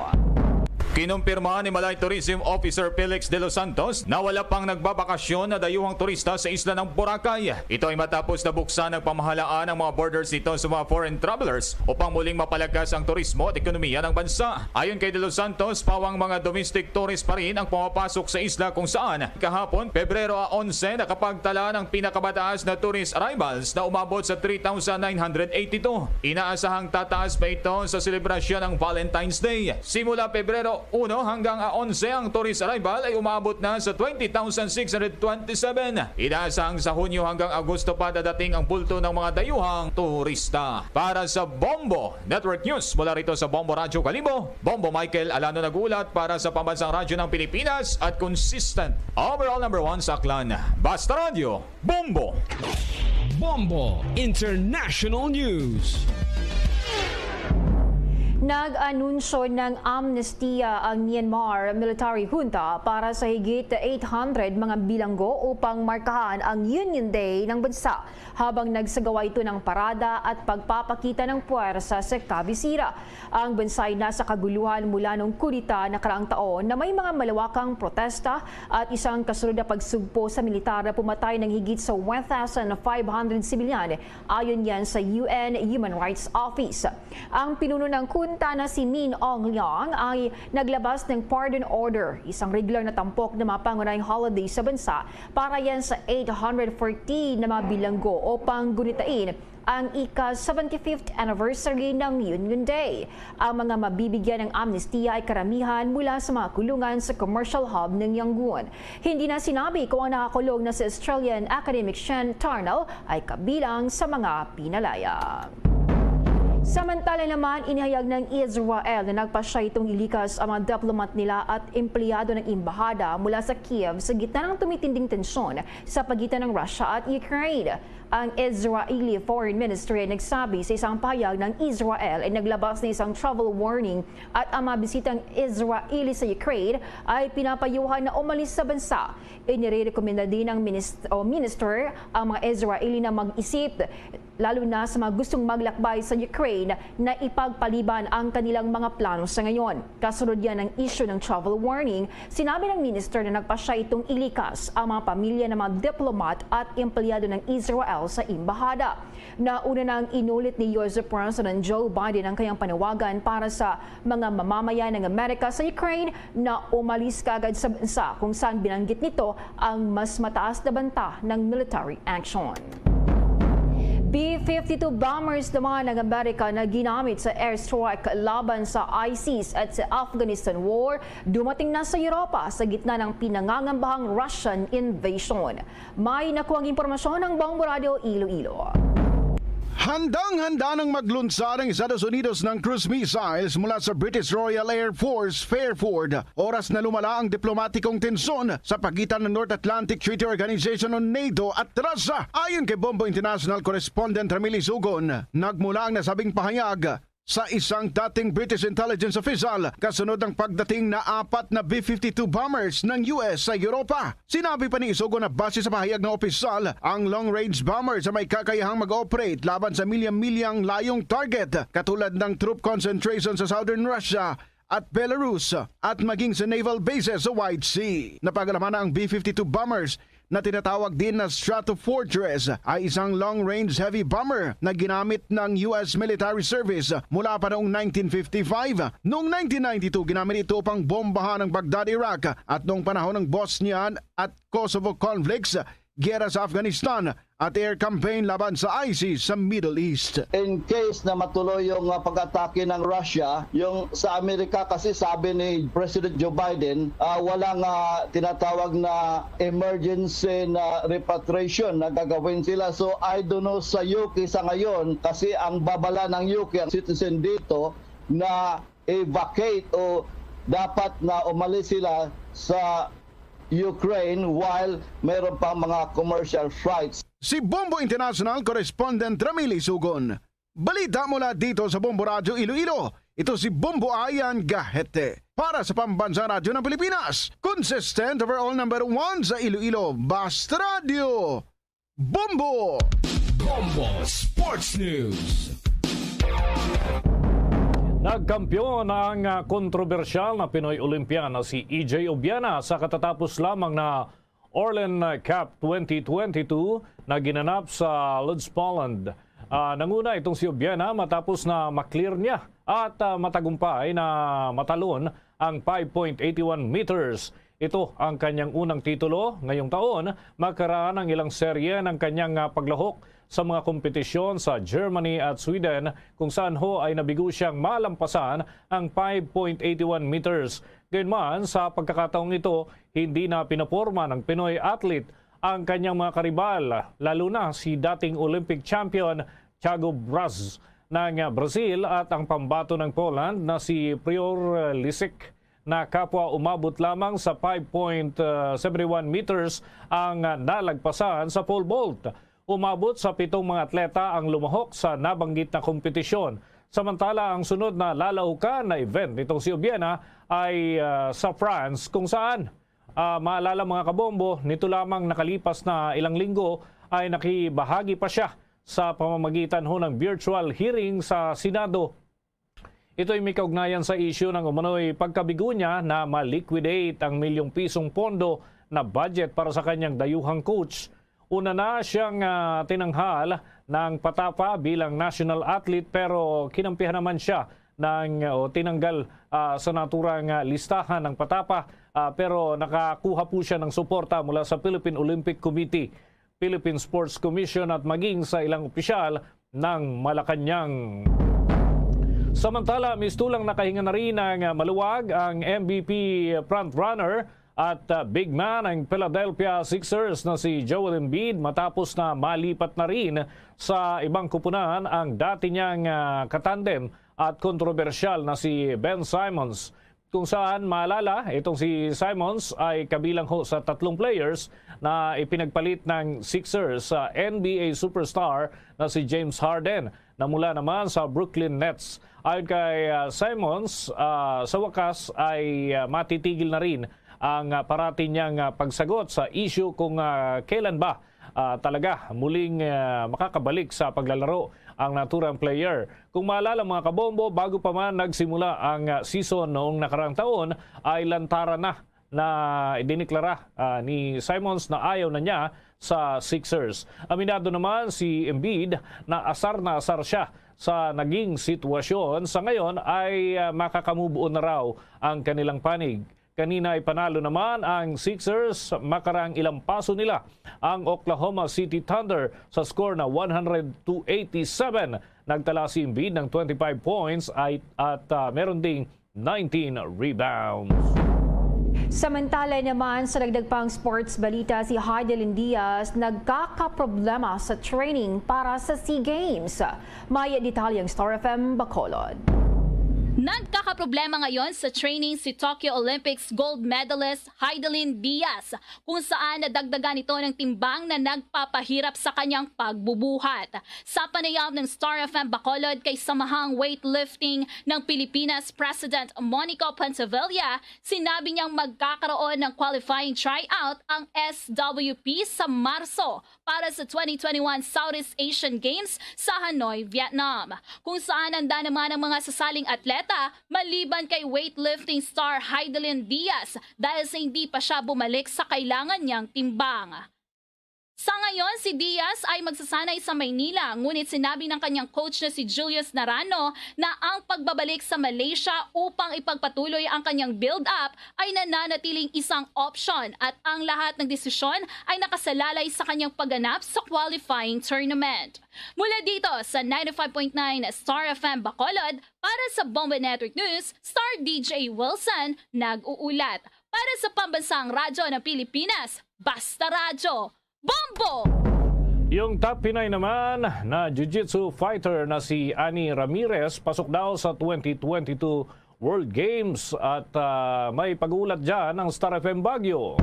Kinumpirma ni Malay Tourism Officer Felix De Los Santos na wala pang nagbabakasyon na dayuhang turista sa isla ng Boracay. Ito ay matapos na buksan ng pamahalaan ang mga borders nito sa mga foreign travelers upang muling mapalakas ang turismo at ekonomiya ng bansa. Ayon kay De Los Santos, pawang mga domestic tourist pa rin ang pumapasok sa isla, kung saan kahapon, Pebrero a onse, nakapagtala ng pinakamataas na tourist arrivals na umabot sa three thousand nine hundred eighty-two. Inaasahang tataas pa ito sa selebrasyon ng Valentine's Day. Simula Pebrero uno hanggang onse ang tourist arrival ay umabot na sa twenty thousand six hundred twenty-seven. Inaasahang sa Hunyo hanggang Agosto pa dadating ang bulto ng mga dayuhang turista. Para sa Bombo Network News, mula rito sa Bombo Radyo Kalibo, Bombo Michael Alano nag-uulat para sa Pambansang Radyo ng Pilipinas at consistent overall number one sa Aklan. Basta Radyo, Bombo! Bombo International News. Nag-anunsyo ng amnestiya ang Myanmar military junta para sa higit eight hundred mga bilanggo upang markahan ang Union Day ng bansa, habang nagsagawa ito ng parada at pagpapakita ng puwersa sa kabisira. Ang bansa ay nasa kaguluhan mula nung kudeta nakaraang taon na may mga malawakang protesta at isang kasunod na pagsugpo sa militar na pumatay ng higit sa one thousand five hundred sibilyan, ayon yan sa U N Human Rights Office. Ang pinuno ng junta na si Min Aung Hlaing ay naglabas ng pardon order, isang regular na tampok na mga pangunahing holiday sa bansa, para yan sa eight hundred fourteen na mga bilanggo upang gunitain ang ika-seventy-fifth anniversary ng Union Day. Ang mga mabibigyan ng amnestiya ay karamihan mula sa mga kulungan sa commercial hub ng Yangon. Hindi na sinabi kung ang nakakulong na si Australian academic Shen Tarnell ay kabilang sa mga pinalaya. Samantala naman, inihayag ng Israel na nagpasya itong ilikas ang mga diplomat nila at empleyado ng embahada mula sa Kiev sa gitna ng tumitinding tensyon sa pagitan ng Russia at Ukraine. Ang Israeli Foreign Ministry ay nagsabi sa isang pahayag na ang Israel ay naglabas ng isang travel warning at ang mga bisitang Israeli sa Ukraine ay pinapayuhan na umalis sa bansa. Inirekomenda din ng minis-, o minister ang mga Israeli na mag-isip, lalo na sa mga gustong maglakbay sa Ukraine, na ipagpaliban ang kanilang mga plano sa ngayon. Kasunod yan ng issue ng travel warning, sinabi ng minister na nagpasya itong ilikas ang mga pamilya ng mga diplomat at empleyado ng Israel sa embahada. Nauna nang inulit ni U S President Joe Biden ang kanyang panawagan para sa mga mamamayan ng Amerika sa Ukraine na umalis kaagad sa bansa, kung saan binanggit nito ang mas mataas na banta ng military action. B fifty-two bombers naman ng Amerika na ginamit sa airstrike laban sa ISIS at sa Afghanistan war dumating na sa Europa sa gitna ng pinangangambahang Russian invasion. May nakuhang impormasyon ang Bombo Radyo Iloilo. Handang-handa ng maglunsad ang Estados Unidos ng cruise missiles mula sa British Royal Air Force Fairford, oras na lumala ang diplomatikong tensyon sa pagitan ng North Atlantic Treaty Organization o NATO at Russia. Ayon kay Bombo International Correspondent Ramil Isugon, nagmula ang nasabing pahayag sa isang dating British intelligence official kasunod ng pagdating na apat na B fifty-two bombers ng U S sa Europa. Sinabi pa ni Isugon na base sa pahayag ng opisyal, ang long-range bombers ay may kakayahang mag-operate laban sa milya-milyang layong target, katulad ng troop concentration sa southern Russia at Belarus at maging sa naval bases sa White Sea. Napag-alaman na ang B fifty-two bombers na tinatawag din na Stratofortress ay isang long-range heavy bomber na ginamit ng U S military service mula pa noong nineteen fifty-five. Noong nineteen ninety-two, ginamit ito upang bombahan ang Baghdad, Iraq, at noong panahon ng Bosnian at Kosovo conflicts, giyera sa Afghanistan, at air campaign laban sa ISIS sa Middle East. In case na matuloy yung uh, pag-atake ng Russia, yung sa Amerika kasi sabi ni President Joe Biden, uh, wala nga tinatawag na emergency na repatriation na gagawin sila. So I don't know sa U K sa ngayon kasi ang babala ng U K ang citizen dito na evacuate o dapat na umalis sila sa Ukraine while mayroon pang mga commercial flights. Si Bombo International Correspondent Ramil Isugon. Balita mula dito sa Bombo Radyo Iloilo. Ito si Bombo Ayan Gahete. Para sa Pambansang Radyo ng Pilipinas, consistent overall number one sa Iloilo, Basta Radyo. Bombo! Bombo Sports News. Nagkampiyon ang ah, kontrobersyal na Pinoy Olympian na si E J Obiana sa katatapos lamang na Orlen Cup twenty twenty-two na ginanap sa Lodz, Poland. Ah, nanguna itong si Obiana matapos na maklear niya at ah, matagumpay na matalon ang five point eight one meters Ito ang kanyang unang titulo ngayong taon, makaraan ang ilang serye ng kanyang, ah, paglahok sa mga kompetisyon sa Germany at Sweden, kung saan ho ay nabigo siyang malampasan ang five point eight one meters. Gayunman, sa pagkakataong ito, hindi na pinaporma ng Pinoy athlete ang kanyang mga karibal, lalo na si dating Olympic champion Thiago Braz ng Brazil at ang pambato ng Poland na si Prior Lisek na kapwa umabot lamang sa five point seven one meters ang nalagpasan sa pole vault. Umabot sa pitong mga atleta ang lumahok sa nabanggit na kompetisyon. Samantala, ang sunod na lalahukan na event nitong si Ubiena ay, ah, sa France, kung saan, ah, maalala, mga kabombo, nito lamang nakalipas na ilang linggo ay nakibahagi pa siya sa pamamagitan ho ng virtual hearing sa Senado. Ito'y may kaugnayan sa isyu ng umano'y pagkabigo niya na ma-liquidate ang milyong pisong pondo na budget para sa kanyang dayuhang coach. Una na siyang, ah, tinanghal ng Patapa bilang national athlete, pero kinampihan naman siya ng, o tinanggal, ah, sa naturang, ah, listahan ng Patapa, ah, pero nakakuha po siya ng suporta mula sa Philippine Olympic Committee, Philippine Sports Commission at maging sa ilang opisyal ng Malacañang. Samantala, mistulang nakahinga na rin ng maluwag ang M V P frontrunner at, ah, big man ng Philadelphia Sixers na si Joel Embiid, matapos na malipat na rin sa ibang kupunan ang dati niyang, ah, katandem at kontrobersyal na si Ben Simmons. Kung saan, maalala, itong si Simmons ay kabilang ho sa tatlong players na ipinagpalit ng Sixers sa N B A superstar na si James Harden, na mula naman sa Brooklyn Nets. Ayon kay, ah, Simmons, ah, sa wakas ay, ah, matitigil na rin ang, ah, parati niyang, ah, pagsagot sa issue kung, ah, kailan ba, ah, talaga muling, ah, makakabalik sa paglalaro ang naturang player. Kung maalala, mga kabombo, bago pa man nagsimula ang, ah, season noong nakarang taon, ay lantaran na na idiniklara, ah, ni Simmons na ayaw na niya sa Sixers. Aminado naman si Embiid na asar na asar siya sa naging sitwasyon. Sa ngayon ay, ah, makaka-move on na raw ang kanilang panig. Kanina ay panalo naman ang Sixers, makarang ilampaso nila ang Oklahoma City Thunder sa score na one hundred to eighty-seven. Nagtala si Embiid ng twenty-five points ay, at, ah, meron ding nineteen rebounds. Samantala naman, sa dagdag pang sports balita, si Heidelin Diaz nagkakaproblema sa training para sa SEA Games. May detalye ang Star F M Bacolod. Nagkakaproblema ngayon sa training si Tokyo Olympics gold medalist Heidelin Diaz, kung saan nadagdagan ito ng timbang na nagpapahirap sa kanyang pagbubuhat. Sa panayam ng Star F M Bacolod kay Samahang Weightlifting ng Pilipinas President Monico Pontevilla, sinabi niyang magkakaroon ng qualifying tryout ang S W P sa Marso para sa twenty twenty-one Southeast Asian Games sa Hanoi, Vietnam, kung saan handa naman ang mga sasaling atleta maliban kay weightlifting star Heidelin Diaz dahil sa hindi pa siya bumalik sa kailangan niyang timbang. Sa ngayon, si Diaz ay magsasanay sa Maynila, ngunit sinabi ng kanyang coach na si Julius Narano na ang pagbabalik sa Malaysia upang ipagpatuloy ang kanyang build-up ay nananatiling isang option at ang lahat ng desisyon ay nakasalalay sa kanyang pagganap sa qualifying tournament. Mula dito sa ninety-five point nine Star F M Bacolod, para sa Bombo Network News, Star D J Wilson nag-uulat. Para sa Pambansang Radyo ng Pilipinas, Basta Radyo, Bombo! Yung top Pinay naman na jiu-jitsu fighter na si Annie Ramirez pasok daw sa twenty twenty-two World Games at, ah, may pag-uulat dyan ang Star F M Baguio.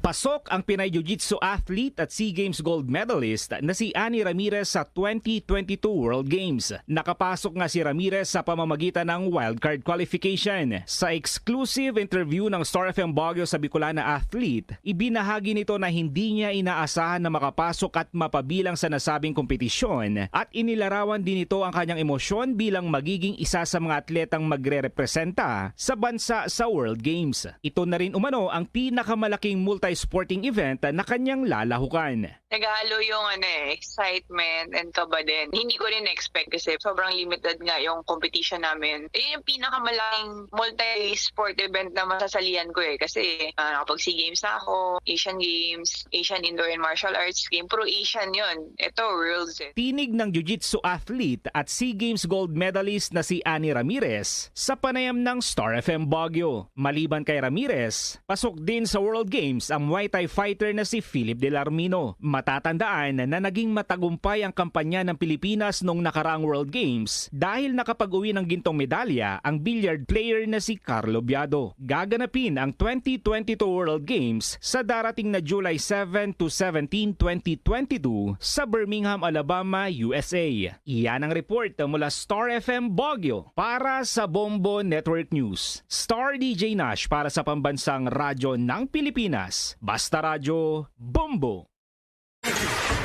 Pasok ang Pinay Jiu-Jitsu athlete at SEA Games gold medalist na si Annie Ramirez sa twenty twenty-two World Games. Nakapasok nga si Ramirez sa pamamagitan ng wildcard qualification. Sa exclusive interview ng Star F M Baguio sa Bicolana athlete, ibinahagi nito na hindi niya inaasahan na makapasok at mapabilang sa nasabing kompetisyon at inilarawan din nito ang kanyang emosyon bilang magiging isa sa mga atletang magrerepresenta sa bansa sa World Games. Ito na rin umano ang pinakamalaking multi-sporting event na kanyang lalahukan. Naghahalo yung, ano, eh, excitement and kaba din. Hindi ko rin expect kasi sobrang limited nga yung competition namin. Yun yung pinakamalaking multi-sport event na masasalihan ko, eh. Kasi, ah, nakapag-SEA Games na ako, Asian Games, Asian Indoor and Martial Arts Game, pero Asian yun. Ito, Worlds, eh. Tinig ng jiu-jitsu athlete at SEA Games gold medalist na si Annie Ramirez sa panayam ng Star F M Baguio. Maliban kay Ramirez, pasok din sa World Games ang Muay Thai fighter na si Philip Delarmino. Matatandaan na naging matagumpay ang kampanya ng Pilipinas noong nakaraang World Games dahil nakapag-uwi ng gintong medalya ang billiard player na si Carlo Biado. Gaganapin ang twenty twenty-two World Games sa darating na July seven to seventeen, twenty twenty-two sa Birmingham, Alabama, U S A. Iyan ang report mula Star F M Baguio. Para sa Bombo Network News, Star D J Nash para sa Pambansang Radyo ng Pilipinas. Basta Radyo, Bombo!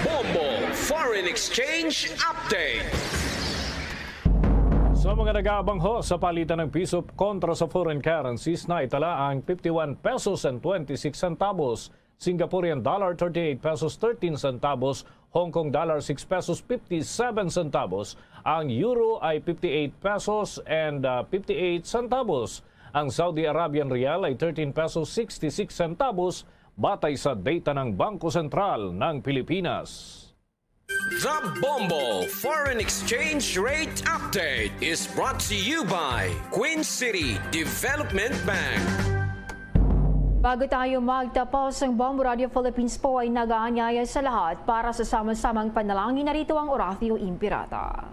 Bombo Foreign Exchange Update. Sa mga nag-aabang ho sa palitan ng piso kontra sa foreign currencies, naitala ang fifty-one pesos and twenty-six centavos, Singaporean dollar, thirty-eight pesos, thirteen centavos, Hong Kong dollar, six pesos, fifty-seven centavos, ang euro ay fifty-eight pesos and, ah, fifty-eight centavos, ang Saudi Arabian rial ay thirteen pesos, sixty-six centavos, batay sa data ng Bangko Sentral ng Pilipinas. The Bombo Foreign Exchange Rate Update is brought to you by Queen City Development Bank. Bago tayo magtapos, ang Bombo Radio Philippines po ay nag-aanyaya sa lahat para sa sama-samang panalangin. Narito ang Oratio Imperata.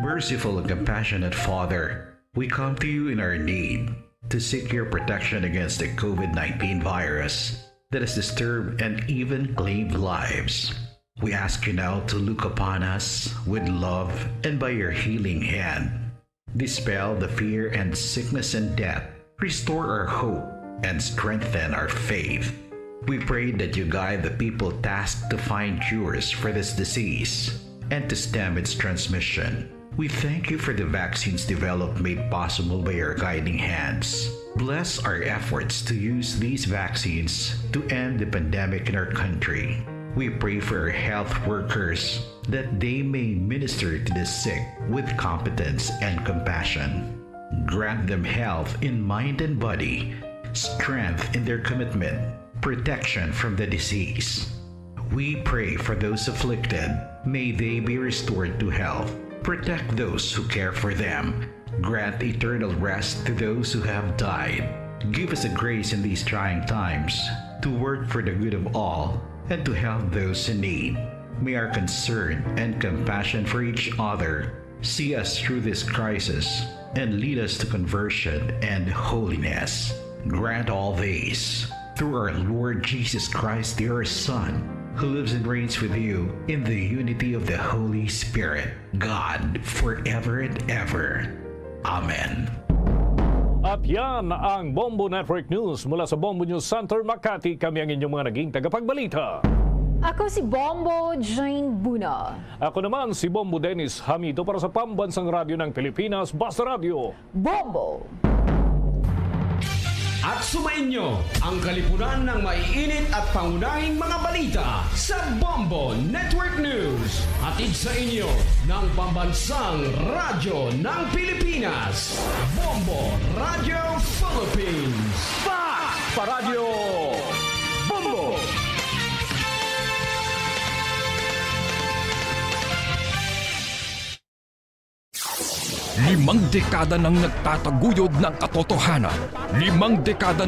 Merciful and compassionate Father, we come to you in our need to seek your protection against the COVID nineteen virus that has disturbed and even claimed lives. We ask you now to look upon us with love and by your healing hand, dispel the fear and sickness and death, restore our hope, and strengthen our faith. We pray that you guide the people tasked to find cures for this disease and to stem its transmission. We thank you for the vaccines developed made possible by your guiding hands. Bless our efforts to use these vaccines to end the pandemic in our country. We pray for our health workers that they may minister to the sick with competence and compassion. Grant them health in mind and body, strength in their commitment, protection from the disease. We pray for those afflicted. May they be restored to health. Protect those who care for them. Grant eternal rest to those who have died. Give us a grace in these trying times to work for the good of all and to help those in need. May our concern and compassion for each other see us through this crisis and lead us to conversion and holiness. Grant all this through our Lord Jesus Christ, your Son, who lives and reigns with you in the unity of the Holy Spirit, God, forever and ever. Amen. At yan ang Bombo Network News mula sa Bombo News Center, Makati. Kami ang inyong mga naging tagapagbalita. Ako si Bombo Jane Buna. Ako naman si Bombo Dennis Hamido para sa Pambansang Radyo ng Pilipinas, Basta Radyo. Bombo! At sumainyo ang kalipunan ng maiinit at pangunahing mga balita sa Bombo Network News. Hatid sa inyo ng Pambansang Radyo ng Pilipinas, Bombo Radio Philippines. Basta Radyo Bombo! Limang dekada nang nagtataguyod ng katotohanan. Limang dekada